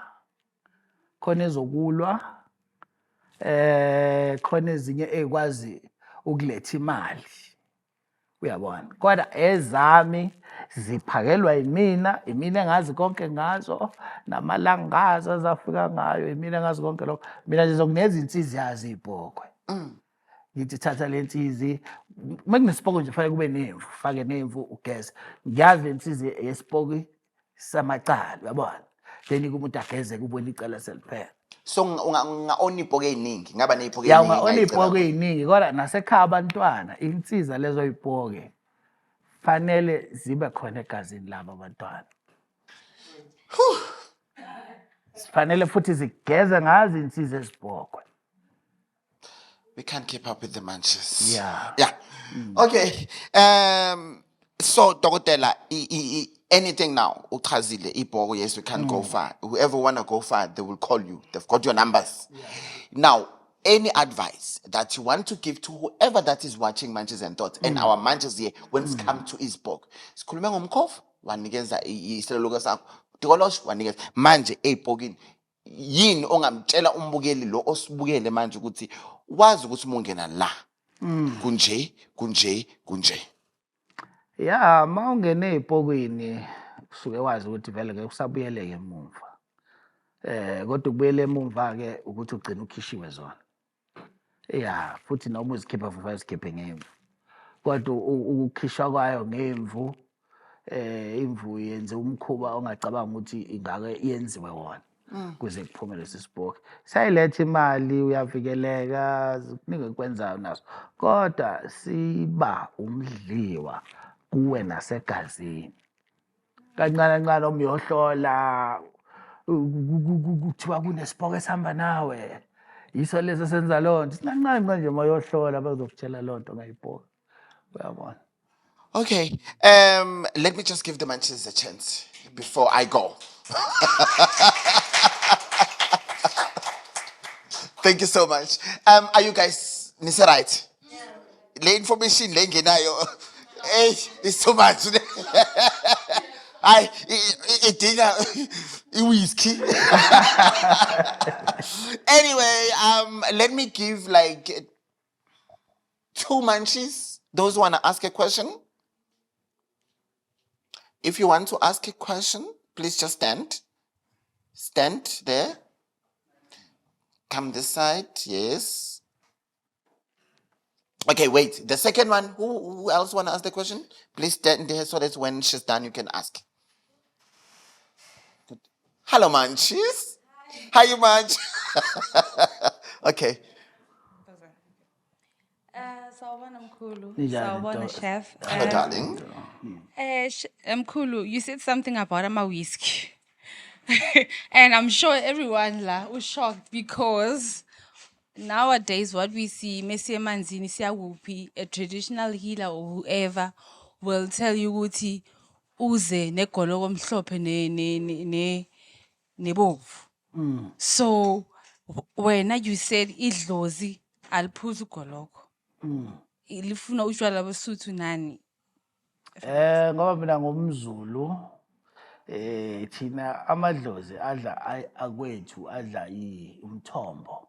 khona ezokulwa, khona ezinye ezikwazi ukuletha imali. Uyabona? Kodwa ezami ziphakelwa yimina, imina engazi konke ngazo, namalangazi azafika ngayo, imina engazi konke lokho. Mina nje zokuneza insizi yazo iy'pokwe. Ngithi thatha le nsizi, uma kunesipoko nje fanele kube nemvu, fake nemvu ugeze. Ngiyazi le nsizi yesipoki samacala, uyabona? Then umuntu ageze kubona icala seliphela. So unga-own iy'poko ey'ningi, ngaba ney'poko Ya, ey'ningi unga-own engingayicela. iy'poko ey'ningi, kodwa nasekhaya abantwana, insiza lezo y'poke fanele zibe khona egazini labo abantwana. Sifanele futhi zigeze ngazo insiza ezibhokwe. We can't keep up with the munches. Yeah. Yeah. Okay. So Dokotela, anything now, uchazile ibhoko, yes, we can't go far. Whoever want to go far, they will call you. They've got your numbers. Now, any advice that you want to give to whoever that is watching Munchies and Thoughts and our Munchies here when it's come to isibhoko? Sikhulume ngomkhovu, wanikeza iseluleko sakho. Tikolosh wanikeza. Manje ey'pokini, yini ongamtshela umbukeli lo osibukele manje ukuthi wazi ukuthi uma ungena la kunje, kunje, kunje? Ya, uma ungena ey'pokweni usuke wazi ukuthi vele ngeke usabuyeleke emuva. Kodwa ukubuyela emumva-ke ukuthi ugcine ukhishiwe zona. Ya, futhi noma uzikhipha futhi uzikhiphe ngemvu. Kodwa ukukhishwa kwayo ngemvu, imvu yenze umkhuba ongacabanga ukuthi ingake yenziwe wona. Kuze kuphume lesi sipoki. Siyayiletha imali, uyavikeleka, kuningi ekwenzayo naso. Kodwa siba umdliwa kuwe nasegazini. Kancane kancane uma uyohlola, kuthiwa kunesipoko esihamba nawe. Yiso leso senza loo nto. Sinancane ncane nje uma uyohlola bazokutshela loo nto ngayipoki. Uyabona? Okay. Let me just give the munchies a chance before I go. Thank you so much. Are you guys nise right? Le information le ngenayo, hey, it's too much. Hayi, idinga i-whiskey. Anyway, let me give like 2 munchies. Those who want to ask a question. If you want to ask a question, please just stand. Stand there. Come this side, yes. Okay, wait. The second one, who else want to ask the question? Please stand there so that when she's done, you can ask. Good. Hello, Munchies. Hi, you Munch. Okay. Sawubona mkhulu. Ninjani, Sawubona, Nto? chef. Hello, darling. Mkhulu, you said something about my whiskey. And I'm sure everyone la was shocked because nowadays what we see, Messi Manzini, Siyawupi, a traditional healer or whoever will tell you ukuthi uze negoloko omhlophe ne nebovu. So wena you said idlozi aliphuzi ugoloko. Lifuna utshwala beSuthu nani? Ngoba mina ngumZulu, thina amadlozi adla akwethu adla umthombo.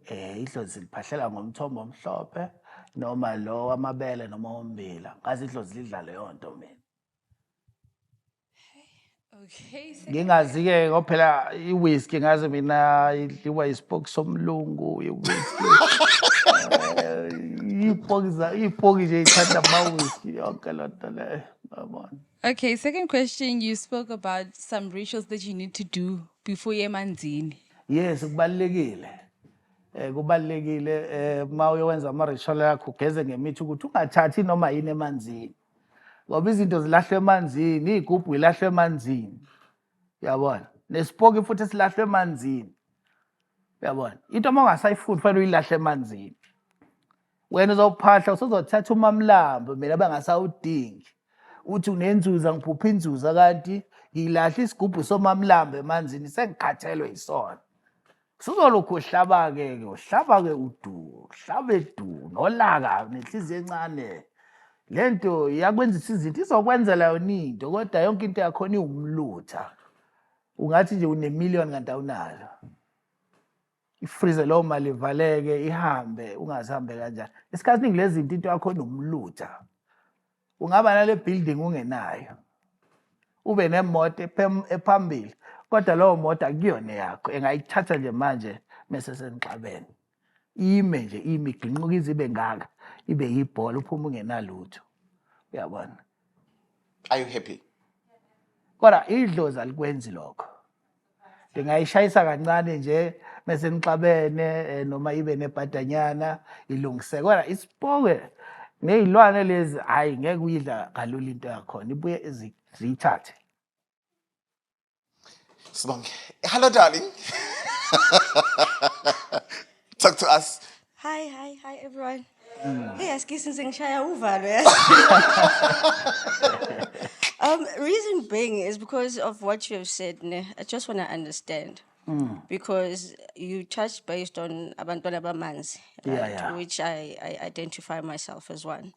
Idlozi liphahlela ngomthombo omhlophe noma lo wamabele noma wombila. Ngazi idlozi lidla leyo nto mina. Okay, second Ngingazi-ke ngoba phela i-whiskey ngazi mina idliwa isipoki somlungu i-whiskey. Iy'poki iy'poki nje y'thanda ama-whisky, yonke loo nto leyo, yabona. Okay, second question, you spoke about some rituals that you need to do before uye emanzini. Yes, kubalulekile. Kubalulekile uma uyowenza ama-ritual yakho ugeze ngemithi ukuthi ungathathi noma yini emanzini. Ngoba izinto zilahlwa emanzini, iy'gubhu yilahlwa emanzini. Uyabona? Nesipoki futhi silahlwa emanzini. Uyabona? Into uma ungasayifuni kufanele uyilahle emanzini. Wena uzophahla usuzothatha umamlambo mina bangasawudingi. Uthi unenzuza, ngiphupha inzuza, kanti ngilahle isigubhu somamlambo emanzini, sengikhathelwe yisona. Usuzolokhu uhlaba-ke ke, uhlaba-ke udu, uhlabe du, nolaka nenhliziyo encane. Le nto iyakwenzisa izinto, izokwenzela yona into, kodwa yonke into yakhona iwumlutha. Ungathi nje une-million kanti awunayo. Ifrize leyo mali, ivaleke, ihambe, ungazihambe kanjani. Isikhathi esiningi lezi zinto into yakho inomlutha. Ungaba nale building ungenayo, ube nemoto ephambili, kodwa leyo moto akuyona yakho, engayithatha nje manje mese senixabene. Ime nje, ime iginquka ize ibe ngaka, ibe yibhola, uphume ungenalutho. Uyabona? Are you happy? Kodwa idlozi alikwenzi lokho. Ndingayishayisa kancane nje mese nixabene, noma ibe nebhadanyana ilungiseke. Kodwa isipoke ney'lwane lezi, hhayi, ngeke uyidla kalula into yakhona, ibuye ziyithathe. Sibonge. Hello, darling. Talk to us. Hi, hi, hi everyone. Hey, askies, ngishaya uvalo yazi. Reason being is because of what you have said, ne? I just want to understand. Because you touched based on abantwana bamanzi, right? Which I identify myself as one.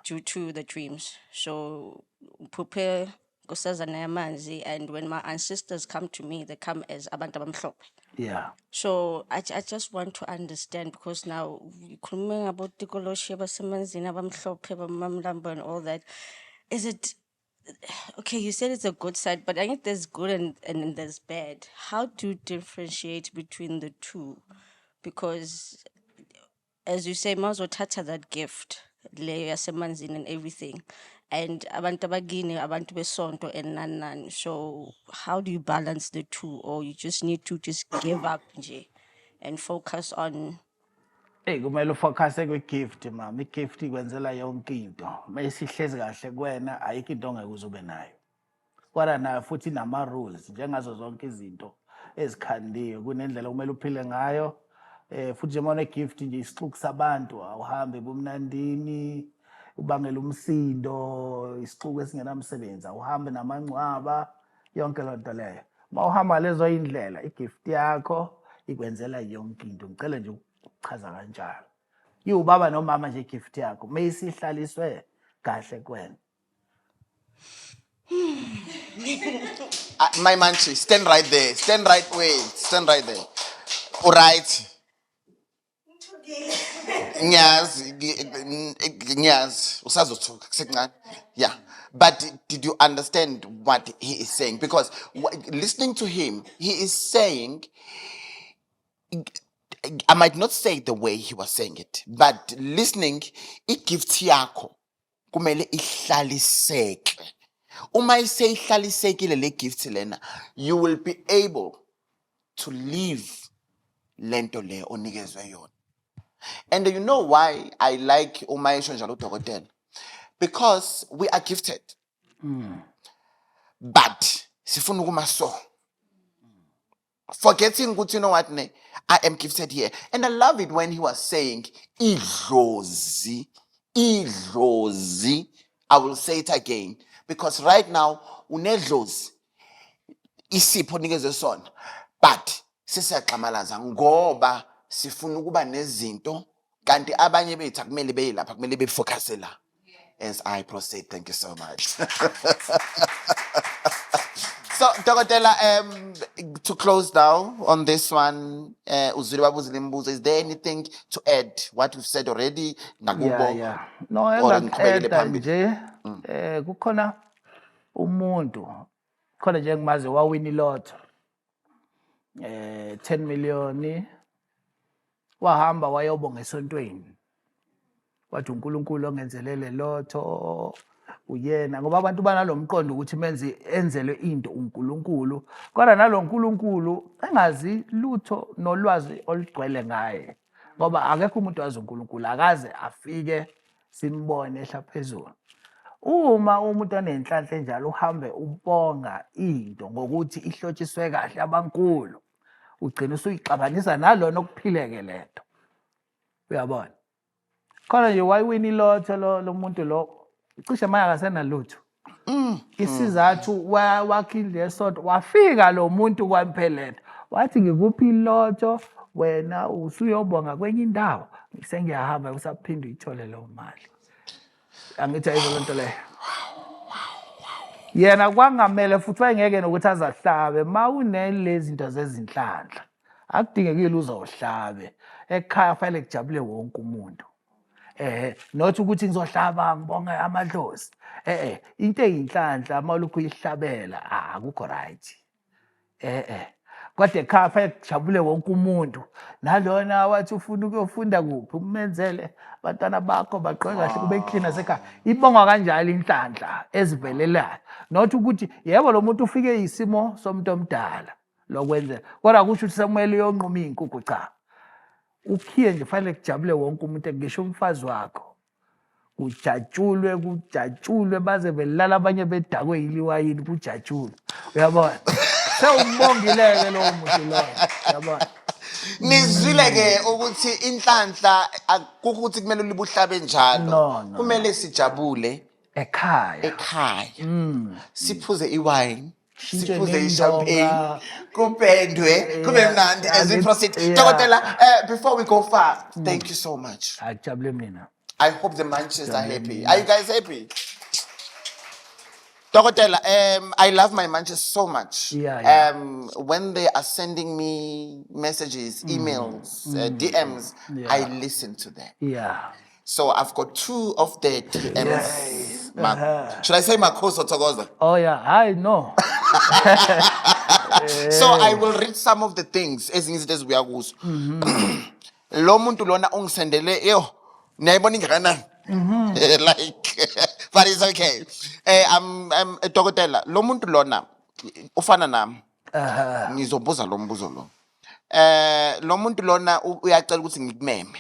Due to the dreams. So prepare nkosazana yamanzi, and when my ancestors come to me, they come as abantu abamhlophe. So I just want to understand, because now ukhuluma about tikoloshi abasemanzini abamhlophe bamamlambo and all that. Is it okay? You said it's a good side, but I think there's good and there's bad. How do you differentiate between the two? Because as you say, mawuzothatha that gift leyo yasemanzini and everything, and abantu abakini, abantu besonto and nani nani. So how do you balance the two, or you just need to just give up nje and focus on? Eyi, kumele ufocuse kwi-gift, mama. I-gift ikwenzela yonke into. Uma isihlezi kahle kuwena, ayikho into ongeke uze ube nayo. Kodwa nayo futhi inama-rules njengazo zonke izinto ezikhandiwe, kunendlela okumele uphile ngayo. Futhi njengoba une-gift nje, isixuku sabantu awuhambe ebumnandini ubangela umsindo, isixuku esingenamsebenzi awuhambe namangcwaba, yonke loo nto leyo. Uma uhamba lezo indlela, i-gift yakho ikwenzela yonke into. Ngicela nje ukuchaza kanjalo. Iwubaba nomama nje i-gift yakho uma isihlaliswe kahle kuwena. My manchi, stand right there. Stand right, wait, stand right there. All right. Ngiyazi, ngiyazi, usazothuka kusekuncane. Yeah. But did you understand what he is saying? Because listening to him, he is saying, I might not say it the way he was saying it, but listening, i-gift yakho kumele ihlaliseke. Uma iseyihlalisekile le gift lena, you will be able to live lento le onikezwe yona. And you know why I like uma esho njalo udokotela? Because we are gifted. But sifuna ukuma so. Forgetting ukuthi, you know what, ne, I am gifted here. And I love it when he was saying, idlozi, idlozi. I will say it again. Because right now, unedlozi, isipho onikezwe sona. But sesiyagxamalaza ngoba sifuna ukuba nezinto, kanti abanye bethu akumele beye lapha, kumele befocuse la. As I proceed, thank you so much. So, Dokotela, to close now on this one, uzwile babuzile imibuzo, is there anything to add what we've said already? Nakubo, Yeah. No, or ngiqhubekele engaku-adda phambili? nje, kukhona umuntu, khona nje engimazi wawina ilotho. 10 million, wahamba wayobonga esontweni. Wathi uNkulunkulu ongenzelele lotho uyena, ngoba abantu banalo mqondo ukuthi menze enzelwe into uNkulunkulu, kodwa nalo nkulunkulu engazi lutho nolwazi olugcwele ngaye, ngoba akekho umuntu wazi uNkulunkulu, akaze afike simbone ehla phezulu. Uma umuntu onenhlanhla enjalo uhambe ubonga into ngokuthi ihlotshiswe kahle abankulu, ugcina usuyixabanisa nalona okuphileke lento, uyabona. Khona nje wayiwina ilotho lo muntu lo, cishe manje akasenalutho. Isizathu wakha indlu yesonto, wafika lo muntu kwamphelele wathi ngikuphi ilotho, wena usuyobonga kwenye indawo, sengiyahamba, usaphinde uyithole leyo mali. Angithi ayizo lento leyo. Yena kwangamele futhi wayengeke nokuthi azahlabe. Ma unelezi zinto zezinhlanhla, akudingekile uzohlabe ekhaya, fanele kujabule wonke umuntu. Not ukuthi ngizohlaba ngibonge amadlozi. Into eyinhlanhla uma ulokhu uyihlabela akukho right. Kodwa ekhaya fanele kujabule wonke umuntu, nalona wathi ufuna ukuyofunda kuphi, umenzele abantwana bakho bagqoke kahle, kube clean nasekhaya. Ibongwa kanjalo inhlanhla ezivelelayo, not ukuthi yebo lo muntu ufike isimo somuntu omdala lokwenzela, kodwa kusho ukuthi sekumele uyonquma iy'nkukhu. Cha, ukhiye nje fanele kujabule wonke umuntu, ngisho umfazi wakho, kujatshulwe, kujatshulwe baze belala abanye bedakwe yiliwayini, kujatshulwe, uyabona. Sewumbongile-ke lowo muntu loyo, uyabona. Nizwile ke ukuthi inhlanhla akukuthi kumele ulibuhlabe njalo. No. Kumele sijabule ekhaya, ekhaya. Siphuze iwine, Shintshe siphuze ney'ndonga. i-champagne, kupendwe, kube mnandi as we proceed. Dokotela, before we go far, thank you so much. Ajabule mina. I hope the munchies are happy. Are you guys happy? Dokotela, I love my munchies so much. When they are sending me messages, emails, DMs, I listen to them. So I've got two of the DMs. Should I say Makhosi or Thokoza? Oh yeah, I know. So I will read some of the things ezinye izinto ezibuya kuzo. Lo muntu lona ungisendele, yo, niyayibona ingakanani? Like, but it's okay. I'm dokotela, lo muntu lona ufana nami. Ngizobuza lo mbuzo lo. Lo muntu lona uyacela ukuthi ngikumeme.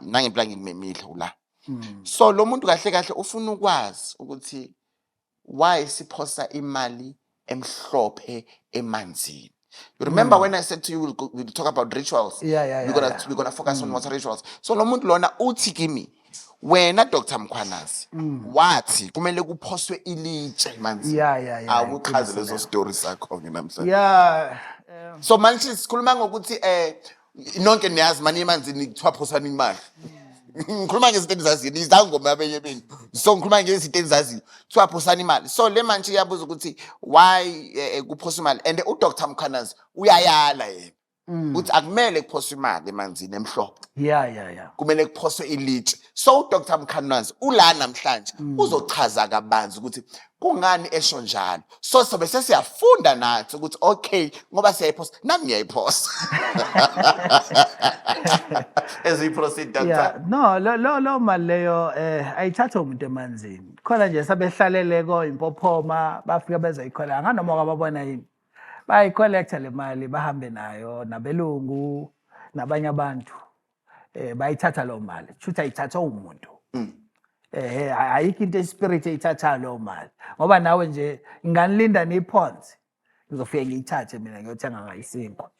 Nangempela ngikumemile ula. So lo muntu kahle kahle ufuna ukwazi ukuthi why siphosa imali emhlophe emanzini. You remember when I said to you we'll talk about rituals? Yeah. We're gonna focus on water rituals. So lo muntu lona uthi kimi, wena Dr. Mkhwanazi, wathi kumele kuphoswe ilitshe emanzini. Yeah, Awuchaze leso story sakho ke namhlanje. So manje sikhuluma ngokuthi nonke niyazi mani emanzini kuthiwa phosani imali. Ngikhuluma ngezinto enizaziyo, nizangoma abenye benu. So ngikhuluma ngezinto enizaziyo. Kuthiwa phosani imali. So le manje iyabuza ukuthi why kuphoswa imali, and uDr Mkhwanazi uyayala yena. Uthi akumele kuphoswe imali emanzini emhlophe. Kumele kuphoswe ilitshe. So uDr Mkhwanazi ula namhlanje uzochaza kabanzi ukuthi kungani esho njalo. So sobe sesiyafunda nathi ukuthi okay, ngoba siyayiphosa, nami ngiyayiphosa. As we proceed, Doctor. Yeah, no, lo mali leyo ayithathwa umuntu emanzini. Khona nje sabehlalele ko impophoma, bafika bezoyikhola nganoma kwababona yini. Bayicollecta le mali, bahambe nayo nabelungu nabanye abantu. Bayithatha lo mali. Shuthi ayithathwa umuntu. Ayikho into espirit eyithatha lo mali. Ngoba nawe nje nganilinda niphonse. Ngizofike ngiyithathe mina ngiyothenga ngayo isinkwa.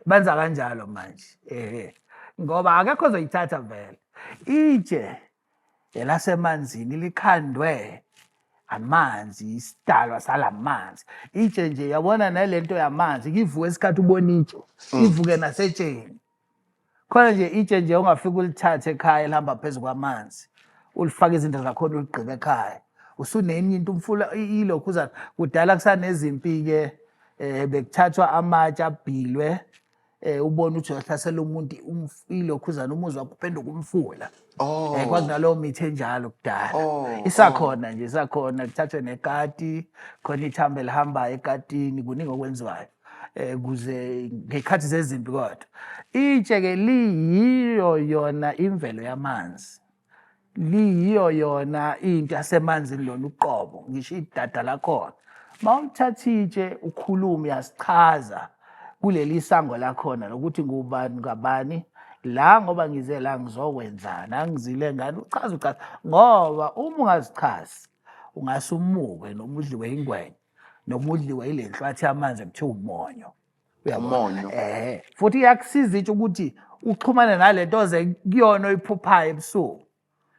Benza kanjalo manje. Ngoba akekho ozoyithatha vele. Itshe elasemanzini likhandwe amanzi, isidalwa salamanzi. Itshe nje yabona nalento yamanzi, kivuka isikhathi ubona itshe, ivuke nasetsheni. Khona nje itshe nje ongafika ulithathe ekhaya elihamba phezu kwamanzi, ulifake izinto zakhona uligqibe ekhaya. Usunenye into umfula ilokhuzana. Kudala kusanezimpi-ke, bekuthathwa amatshe abhilwe, ubone ukuthi uyahlasela umuntu, ilokhuzana umuzwa wakho uphenduka umfula. Kwakunalowo mithi enjalo kudala. Isakhona nje, isakhona, kuthathwe nekati, khona ithambo elihambayo ekatini, kuningi okwenziwayo. Kuze ngekhathi zezimpi kodwa. Itshe ke liyiyo yona imvelo yamanzi. Liyiyo yona into yasemanzini lona uqobo, ngisho idada lakhona. Mawulithatha itshe ukhulume uyasichaza kuleli sango lakhona lokuthi ngubani ngabani la ngoba ngize la ngizokwenzani, angizile ngani, uchaze uchaze ngoba uma ungazichazi ungase umuke noma udliwe ingwenya noma udliwe yile nhlwathi yamanzi ekuthiwa umonyo. Uyabona? Umonyo. Futhi iyakusiza itshe ukuthi uxhumane nalento oze kuyona oyiphuphayo ebusuku,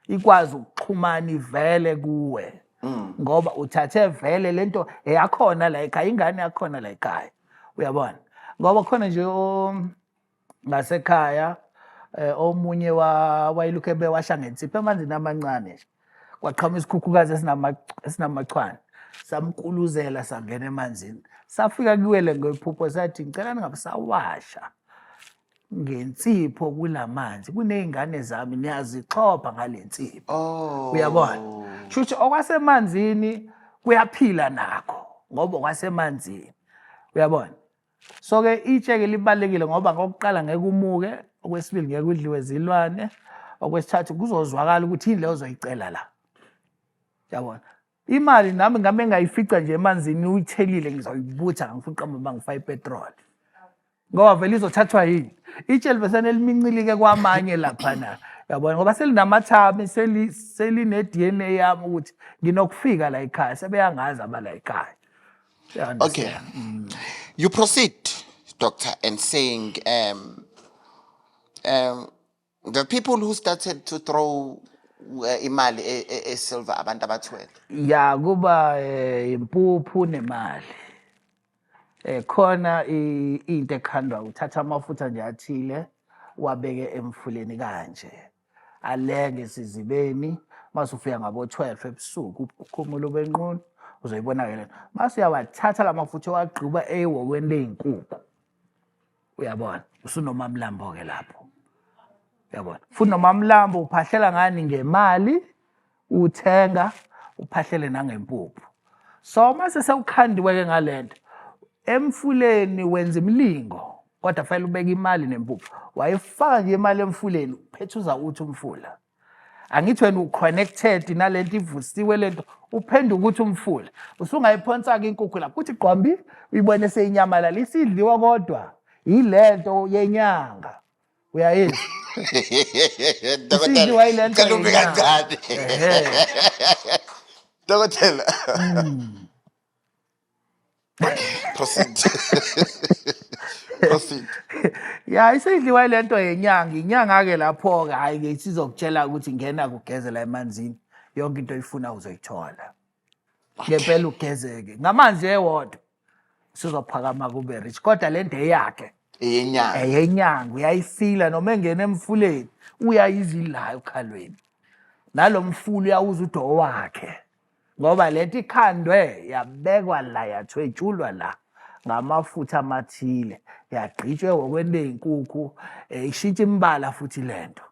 ikwazi ukuxhumana ivele kuwe ngoba uthathe vele lento eyakhona la ekhaya, ingane yakhona la ekhaya, uyabona? Ngoba khona nje ngasekhaya omunye wayelokhu ebewasha ngensipho emanzini amancane nje, kwaqhamuka isikhukhukazi esinamachwane, samkuluzela sangena emanzini, safika kuwele ngephupho sathi ngicela ningabusawasha ngensipho kulamanzi, kuney'ngane zami niyazixhopha ngale nsipho. Uyabona? Shuthi okwasemanzini kuyaphila nakho ngoba okwasemanzini, uyabona? So-ke itshe-ke libalulekile ngoba ngokuqala ngeke umuke, okwesibili ngeke udliwe zilwane, okwesithathu kuzozwakala ukuthi yini leyo ozoyicela la, uyabona? Imali nami ngabe ngayifica nje emanzini uyithelile, ngizoyibutha, ngifuna uqamba uma ngifaka ipetroli ngoba vele izothathwa yini itshe livesane elimincilike kwamanye laphana, uyabona? Ngoba selinamathami, seline-DNA yami ukuthi nginokufika la ekhaya, sebeyangazi abala ekhaya. You Okay. understand? You proceed, doctor, and saying the people who started to throw imali e-silver abantu abathwele. Ya, kuba impuphu nemali. Khona into ekhandwa, uthatha amafutha nje athile wabeke emfuleni kanje, alenge esizibeni, mase ufika ngabo 12 ebusuku ukhumula ubenqunu, uzoyibona ke lento. Mase uyawathatha lamafutha owagqiba ehhokweni lezinkukhu, uyabona? Usunomamlambo ke lapho, uyabona? Futhi nomamlambo uphahlela ngani? Ngemali uthenga, uphahlele nangempuphu. So mase sewukhandiwe ke ngalento emfuleni, wenza imilingo, kodwa fanele ubeke imali nempuphu. Wayifaka nje imali emfuleni, uphethuza uthi umfula, angithi wena uconnected nalento ivusiwe lento, uphenduka ukuthi umfula usungayiphonsa-ke inkukhu lapho kuthi qwambi, uyibone seyinyamalala isidliwa, kodwa yilento yenyanga, uyayizwa? Dokotela, Isidliwa yilento ngicela ube yenyanga. kancane. Ehhe. Dokotela. Proceed. Proceed. Ya, isidliwa lento yenyanga, inyanga-ke lapho-ke hhayi-ke isizokutshela ukuthi ngena kugezela emanzini, yonke into oyifuna uzoyithola. Ngempela ugezeke ngamanzi ewodwa, sizophakama kube rich, kodwa le nto eyakhe Eyenyanga. Eyenyanga uyayifila noma engena emfuleni, uyayizila okhalweni, nalo mfula uyawuza udo wakhe ngoba lento ikhandwe yabekwa la, yathwetshulwa la ngamafutha amathile, yagqitshwa ehhokweni ley'nkukhu, ishintsha imibala futhi lento.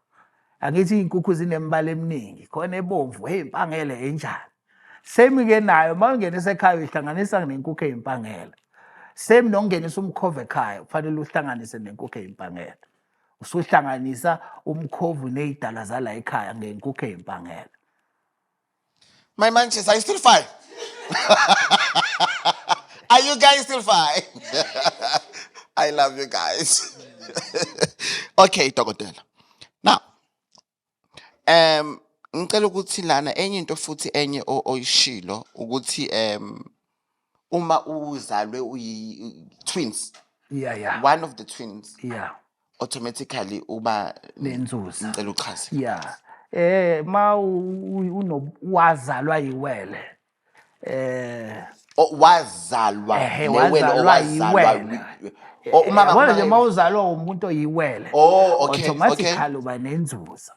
Angithi iy'nkukhu zinemibala eminingi, khona ebomvu, eyimpangele, enjani. Same-ke nayo uma ungenisa ekhaya uyihlanganisa nenkukhu eyimpangela. Same nokungenisa umkhovu ekhaya, kufanele uhlanganise nenkukhu eyimpangela. Usuhlanganisa umkhovu ney'dalwa zala ekhaya ngenkukhu eyimpangela. My munchies, are you still fine? Are you guys still fine? I love you guys. Okay, dokotela. Now, ngicela ukuthi lana enye into futhi enye oyishilo ukuthi uma uzalwe uyi twins, one of the twins automatically uba nenzuza. Ngicela uchaze. Yeah. Ma wazalwa yiwele. Oh, wazalwa newele, wazalwa owazalwa yiwele. Oh, umama Yabona nje umama uma uzalwa umuntu oyiwele. Oh, okay. Automatically uba nenzuza.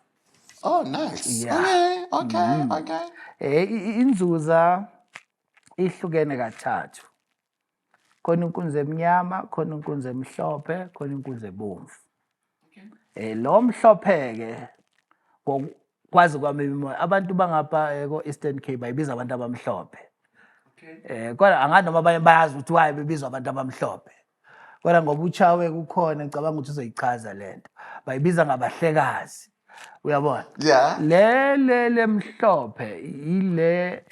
Oh, nice. Yeah. Okay. Inzuza ihlukene kathathu. Khona inkunzi emnyama, khona inkunzi emhlophe, khona inkunzi ebomvu. Lo mhlophe ke ngokwazi kwami imimoya, abantu bangapha ko Eastern Cape bayibiza abantu abamhlophe. Kodwa angazi noma abanye bayazi ukuthi why bebizwa abantu abamhlophe. Kodwa ngoba uchawe kukhona, ngicabanga ukuthi uzoyichaza lento. Bayibiza ngabahlekazi. Uyabona? Yeah. Le lemhlophe ile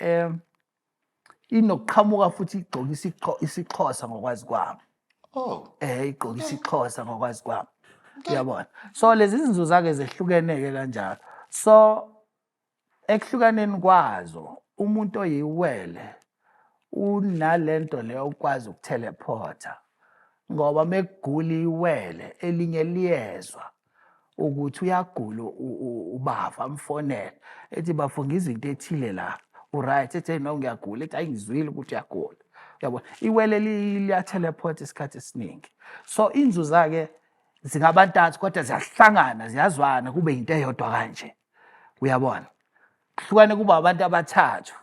inokuqhamuka futhi igqoka isiXhosa ngokwazi kwami. Oh. Igqoka isiXhosa ngokwazi kwami. Uyabona? So lezi zinzuza-ke zehlukene-ke kanjalo. So ekuhlukaneni kwazo umuntu oyiwele unalento leyo okwazi ukuthelephotha, ngoba mekugula iwele elinye liyezwa ukuthi uyagula ubava, amfonele ethi bafo ngizwe into ethile la, uright, ethi no ngiyagula, ethi hayi ngizwile ukuthi uyagula. Uyabona, iwele liyatelephotha isikhathi esiningi. So inzuza-ke zingabantathu kodwa ziyahlangana, ziyazwana kube into eyodwa kanje. Uyabona, kuhlukane kuba abantu abathathu,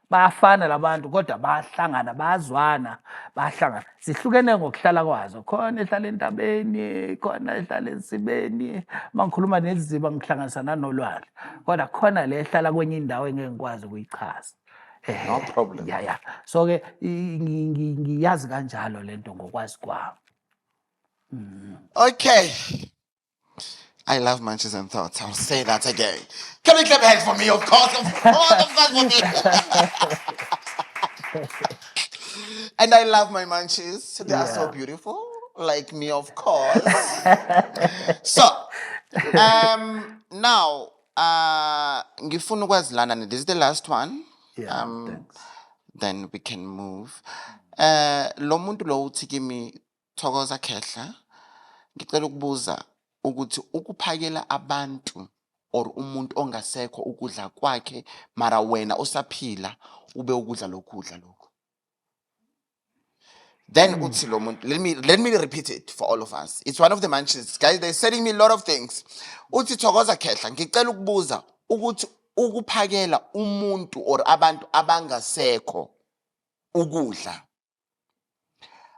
bayafana labantu kodwa bayahlangana, bayazwana, bayahlangana. Zihlukene ngokuhlala kwazo, khona ehlala entabeni, khona ehlala ensibeni. Uma ngikhuluma neziziba ngihlanganisa nanolwandle, kodwa khona le ehlala kwenye indawo engeke ngikwazi ukuyichaza. No problem. Ya. So-ke ngiyazi kanjalo lento ngokwazi kwami. Okay. I love Munchies and Thoughts. I'll say that again. Can we clap hands for me? Of course, of course, of course for me. And I love my munchies. They are so beautiful. Like me, of course. So, now, ngifuna ukwazi lana, this is the last one. Yeah, thanks. Then we can move. Lo muntu lo uthi kimi, Thokoza Khehla, ngicela ukubuza ukuthi ukuphakela abantu or umuntu ongasekho ukudla kwakhe mara wena osaphila ube ukudla lokudla lokhu. Then uthi lo muntu, let me repeat it for all of us. It's one of the munchies. Guys, they're sending me a lot of things. Uthi Thokoza Khehla, ngicela ukubuza ukuthi ukuphakela umuntu or abantu abangasekho ukudla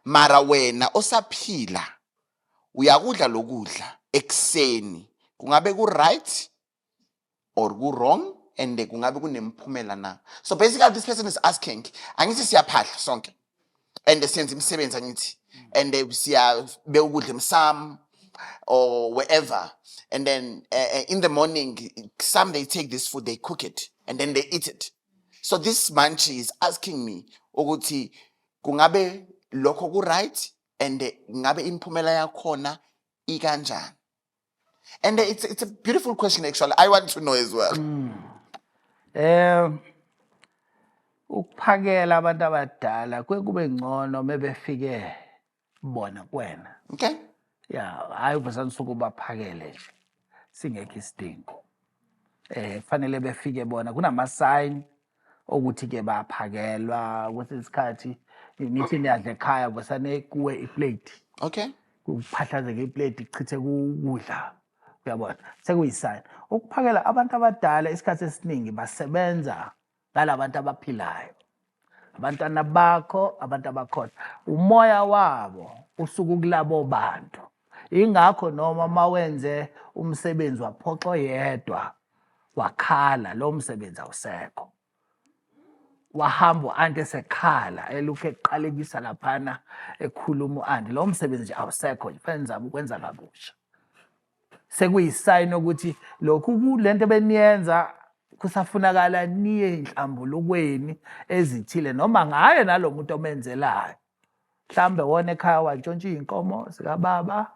mara wena osaphila uyakudla lokudla ekuseni, kungabe ku right or ku wrong, and kungabe kunemphumela na? So basically this person is asking, angithi siyaphahla sonke and senza imisebenzi, angithi, and siyabeka ukudla emsamo or wherever, and then in the morning some, they take this food, they cook it and then they eat it. So this munchie is asking me ukuthi kungabe lokho ku right and ngabe imiphumela yakhona ikanjani? And it's a beautiful question, actually. I want to know as well. Ukuphakela abantu abadala kuye kube ngcono mebefike bona kuwena. Ya, hayi uvesane usuke ubaphakele nje singekho isidingo. Kufanele befike bona, kunama-sign okuthi ke baphakelwa. Kwesinye isikhathi nithi niyadla ekhaya, vesane kuwe iplate, kuphahlazeke iplate, kuchithe ukudla. Uyabona, sekuyi-sign. Ukuphakela abantu abadala isikhathi esiningi basebenza ngalabantu abaphilayo, abantwana bakho, abantu abakhona, umoya wabo usuke kulabo bantu. Ingakho noma mawenze umsebenzi waphoxa oyedwa wakhala, lo msebenzi awusekho. Wahamba u-anti esekhala, elokhu eqalekisa laphana, ekhuluma u-anti, lo msebenzi nje awusekho nje, fanele nizame ukwenza kabusha. Sekuyi-sign ukuthi lokhu kulento beniyenza kusafunakala niye enhlambulukweni ezithile, noma ngaye nalo muntu omenzelayo. Mhlambe wona ekhaya wantshontsha iy'nkomo zikababa,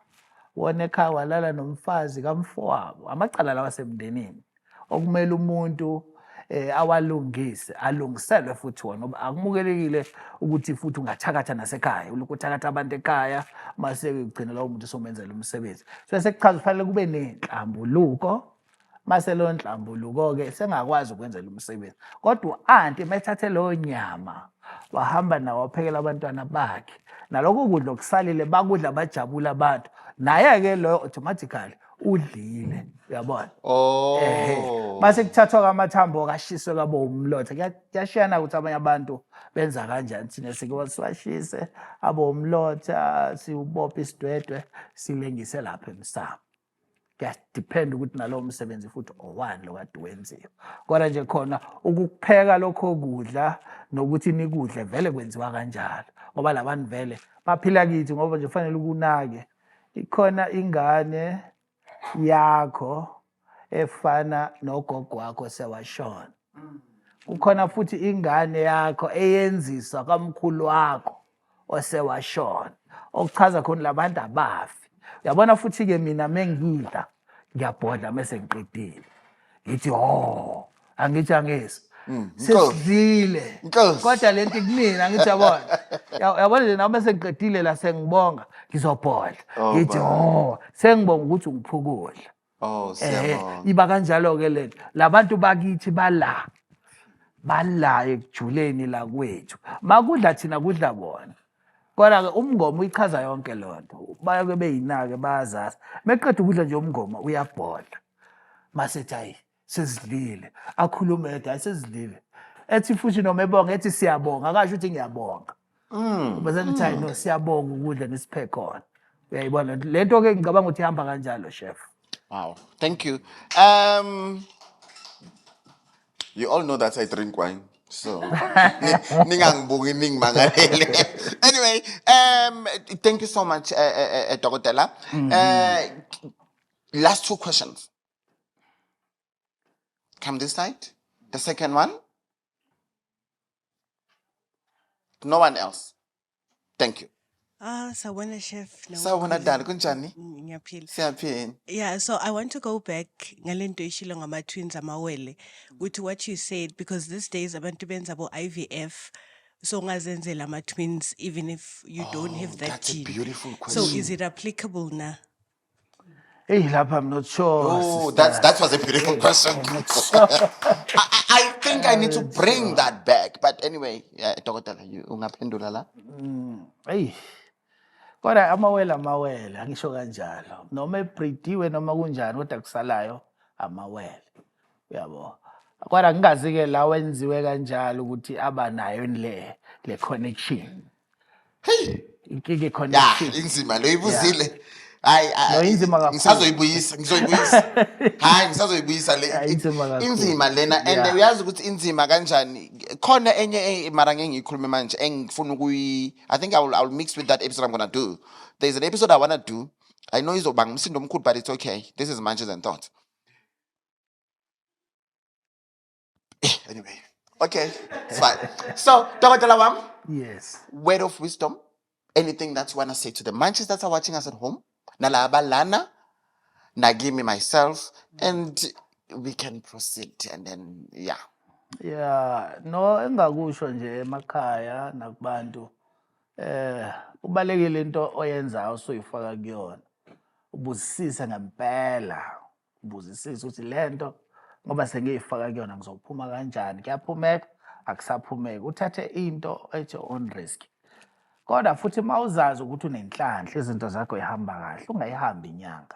wona ekhaya walala nomfazi kamfowabo. Amacala lawa asemndenini okumele umuntu awalungise, alungiselwe futhi wona, ngoba akumukelekile ukuthi futhi ungathakatha nasekhaya, ulokhu uthakatha abantu ekhaya, mase ugcina lowo muntu usumenzela umsebenzi. So sekuchaza kufanele kube nenhlambuluko, mase leyo nhlambuluko-ke sengakwazi ukwenzela umsebenzi. Kodwa u-anti methathe leyo nyama wahamba nawo waphekela abantwana bakhe, nalokho kudla okusalile bakudla bajabula abantu, naye-ke loyo automatically udlile. Uyabona? Oh. Mase kuthathwa amathambo kashiswe kabo umlotha. Kuyashiyana ukuthi abanye abantu benza kanjani. Thina sike siwashise abo umlotha, siwubophe isidwedwe, silengise lapha emsamo. Kuyadepend ukuthi nalowo msebenzi futhi owani lo kade wenziwa. Kodwa nje khona ukukupheka lokho kudla nokuthi nikudle vele kwenziwa kanjalo, ngoba labantu vele baphila kithi, ngoba nje kufanele ukunake ikhona ingane yakho. efana nogogo wakho sewashona. Kukhona futhi ingane yakho eyenziswa kamkhulu wakho osewashona, okuchaza khona labantu abafi. Uyabona futhi-ke mina mengidla ngiyabhodla mese ngiqedile, ngithi ho, angithi angizwa sesidlile, Nkosi. kodwa lento kumina ngithi yabona, yabona nje nami sengiqedile la sengibonga ngizobhodla, Oh, ngithi baba. ho, sengibonga ukuthi ungipha ukudla. Oh, siyabonga. Iba kanjalo-ke lento, labantu bakithi bala bala ekujuleni la kwethu, makudla thina kudla bona. Kodwa-ke umngoma uyichaza yonke loo nto, bayake beyinake bayazazi. Meqeda ukudla nje umngoma uyabhodla, masethi hayi sesidlile, akhulume ethi hayi sesidlile, ethi futhi noma ebonga ethi siyabonga, akasho ukuthi ngiyabonga. Bese ngithi hayi no, siyabonga ukudla nisiphe khona. Uyayibona le nto-ke, ngicabanga ukuthi ihamba kanjalo, chef. Wow, thank you. You all know that I drink wine, so ningangibuki ningimangalele. Anyway, thank you so much, Dokotela. Last two questions. Come this side. The second one. No one else. Thank you. Ah, sawubona chef. Sawubona Nawukhuluma. dali, kunjani? Ngiyaphila. Siyaphila. Yeah, so I want to go back ngalento ishilo ngama twins amawele. Ukuthi what you said, because these days abantu benza bo IVF, so ungazenzela ama twins even if you don't have that That's a gene. beautiful So question. is it applicable now? Eyi lapha I'm not sure. Oh, sister. that was a beautiful question. I think I need to bring that back. But anyway, yeah, Dokotela, you ungaphendula la? Eyi. Kodwa amawele amawele, angisho kanjalo. Noma ebreediwe noma kunjani, kodwa kusalayo amawele. Uyabo. Kodwa ngingazi-ke la wenziwe kanjalo ukuthi abanayo le connection. Hey, Inkinga yeah, i-connection. inzima lo ibuzile. Hayi, No, inzima kakhulu. Ngisazoyibuyisa, ngizoyibuyisa. Hayi, ngisazoyibuyisa le. Yeah, inzima kakhulu. Inzima lena and uyazi ukuthi inzima kanjani. Khona enye mara ngeke ngiyikhulume manje engifuna ukuyi I think I will mix with that episode I'm going to do. There's an episode I want to do. I know izoba ngumsindo omkhulu, but it's okay. This is Munchies and Thoughts. Anyway, okay, it's fine. So, Dokotela wam, Yes. word of wisdom, anything that you want to say to the munchies that are watching us at home, nalaba lana, nagimi myself, and we can proceed. And then, yeah. Yeah, no, engakusho nje emakhaya nakubantu, kubalekile into oyenzayo usuyifaka kuyona. Ubuzisise ngempela, ubuzisise ukuthi lento ngoba sengiyifaka kuyona ngizophuma kanjani, kuyaphumeka akusaphumeki. Uthathe into ethi on risk. Kodwa futhi mawuzazi ukuthi unenhlanhla, izinto zakho ihamba kahle, ungayihambi inyanga.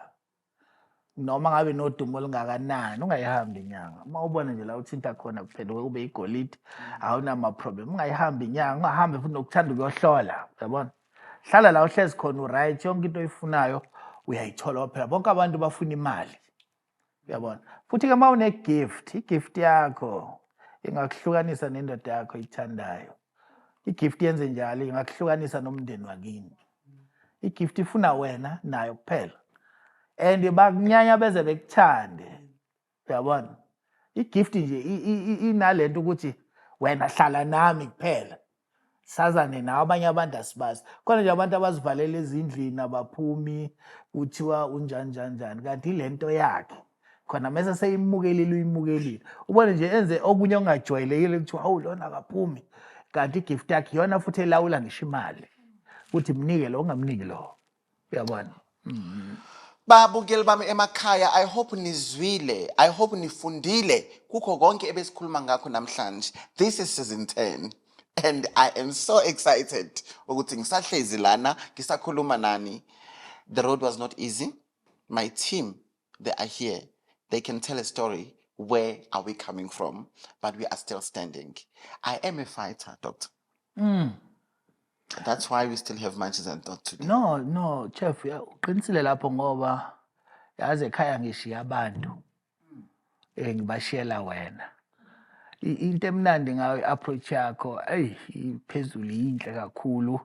Noma ngabe nodumo olungakanani, ungayihambi inyanga. Uma ubona nje la uthinta khona kuphenduke kube igolide, awunama-problem, ungayihambi inyanga. Ungahambi futhi nokuthanda ukuyohlola, uyabona. Hlala la uhlezi khona u-right, yonke into oyifunayo uyayithola. Phela bonke abantu bafuna imali, uyabona. Futhi-ke uma une-gift, i-gift yakho ingakuhlukanisa nendoda yakho oyithandayo. I-gift yenze njalo, ingakuhlukanisa nomndeni wakini. I-gift ifuna wena nayo kuphela, and bakunyanya beze bekuthande, uyabona. I-gift nje inalento ukuthi wena hlala nami kuphela, sazane nawe, abanye abantu asibazi. Khona nje abantu abazivalela ezindlini abaphumi, kuthiwa unjani njani njani, kanti ilento yakhe khona mese seyimukelile, uyimukelile. Ubone nje enze okunye okungajwayelekile, kuthiwa hawu, lona akaphumi, kanti i-gift yakhe iyona futhi elawula ngisho imali, ukuthi mnike lo, ungamniki lo, uyabona. Babukeli bami emakhaya, I hope nizwile, I hope nifundile kukho konke ebesikhuluma ngakho namhlanje. This is season 10 and I am so excited ukuthi ngisahlezi lana ngisakhuluma nani. The road was not easy. My team, they are here. They can tell a story. Where are we coming from? But we are still standing. I am a fighter, doctor. That's why we still have Munchies and Thought today. No, chef, uqinisile lapho, ngoba yazi ekhaya ngishiya abantu ngibashiyela wena. Into emnandi ngayo i-approach yakho, eyi, iphezulu, yinhle kakhulu.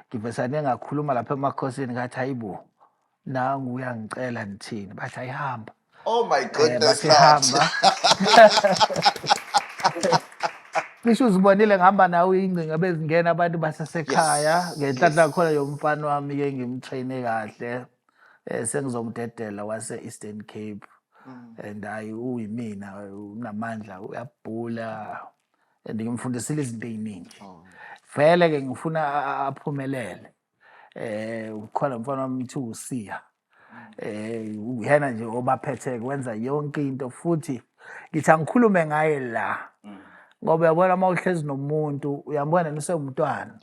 Ngivesane ngakhuluma lapha emakhosini, ngathi hayibo, nangu uyangicela, nithini? Bathi ayihamba. Oh my goodness, Lord. Basehamba. Cishe uzibonile ngihamba nawe ingcingo bezingena abantu basesekhaya. Ngenhlanhla khona yomfana wami-ke ngimtraine kahle, sengizomdedela wase-Eastern Cape. And hayi, uyimina, unamandla, uyabhula and ngimfundisile izinto ey'ningi. Vele-ke ngifuna aphumelele. Ukhona umfana wami kuthiwa uSiya, uyena nje obaphethe kwenza yonke into, futhi ngithi angikhulume ngaye la ngoba uyabona uma uhlezi nomuntu uyambona usewumntwana,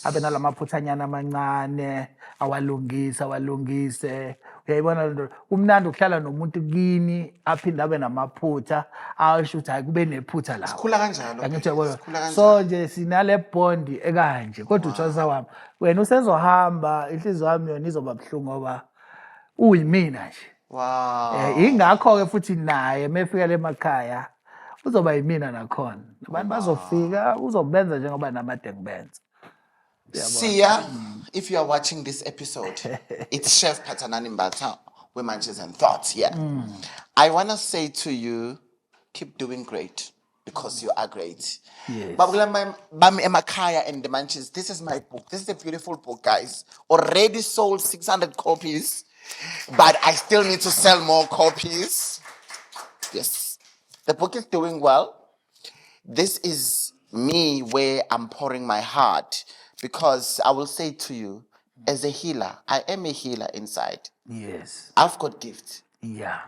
abe nalamaphuthanyana amancane, awalungise awalungise. Uyayibona lento, kumnandi ukuhlala nomuntu kini aphinde abe namaphutha, asho ukuthi hayi, kube nephutha lapho. Sikhula kanjalo. Angithi uyabona. Sikhula kanjalo. So nje sinale bond ekanje, kodwa uthwasa wami wena usezohamba, inhliziyo yami yona izoba buhlungu ngoba uyimina nje. Ingakho-ke futhi naye mefika emakhaya uzoba yimina nakhona, abantu bazofika uzobenza njengoba namade ngibenza. Siya, if you are watching this episode, it's Chef Phathanani Mbatha with Munchies and Thoughts. Yeah. I want to say to you, keep doing great because you are great. Babukela bami emakhaya and the Munchies, this is my book. This is a beautiful book, guys. Already sold 600 copies, but I still need to sell more copies. Yes. The book is doing well. This is me where I'm pouring my heart because I will say to you, as a healer, I am a healer inside. I've got gifts. Yeah,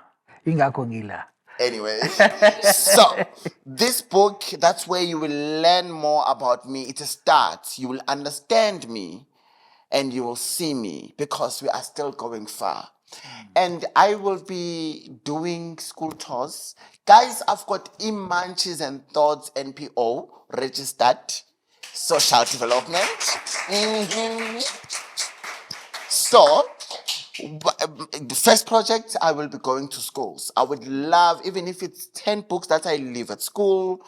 ingakho ngila. Anyway, so this book, that's where you will learn more about me. It's a start. You will understand me and you will see me because we are still going far. And I will be doing school tours. Guys, I've got Munchies and Thoughts NPO registered, social development. So, the first project, I will be going to schools. I would love, even if it's 10 books that I leave at school,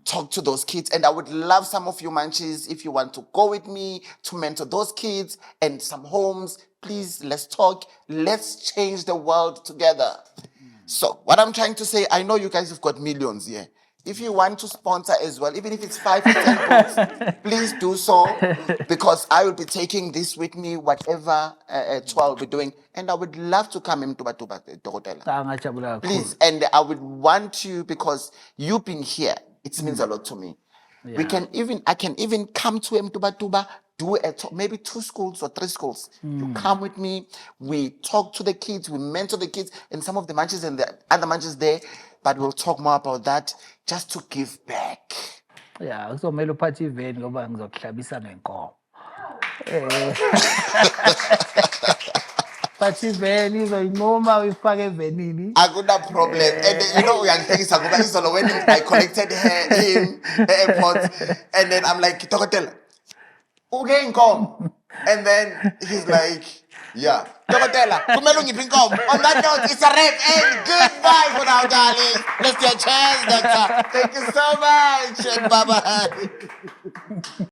talk to those kids. And I would love some of you munchies, if you want to go with me to mentor those kids and some homes, please, let's talk. Let's change the world together. So what I'm trying to say, I know you guys have got millions here. If you want to sponsor as well, even if it's 5 or 10 books, please do so, because I will be taking this with me, whatever tour I'll be doing. And I would love to come into Batuba, Dokotela. Cha, ngajabula kakhulu. Please, and I would want you, because you've been here. It means a lot to me. I can even come to Mtubatuba, do a talk, maybe 2 schools or 3 schools. You come with me, we talk to the kids, we mentor the kids, and some of the munchies and the other munchies there, but we'll talk more about that just to give back. Yeah, kuzomele uphathe iveni ngoba ngizokuhlabisa ngenkomo. Phatha iveni, izoyinquma uyifake evenini. Akuna problem. And then, uyangihlekisa ngoba izolo when I collected him at airport, and then I'm like, Dokotela, uke inkomo? And then he's like, yeah. Dokotela, kumele ungiphe inkomo. On that note, it's a wrap and goodbye for now, darling. Let's do a cheers, doctor. Thank you so much. And bye-bye.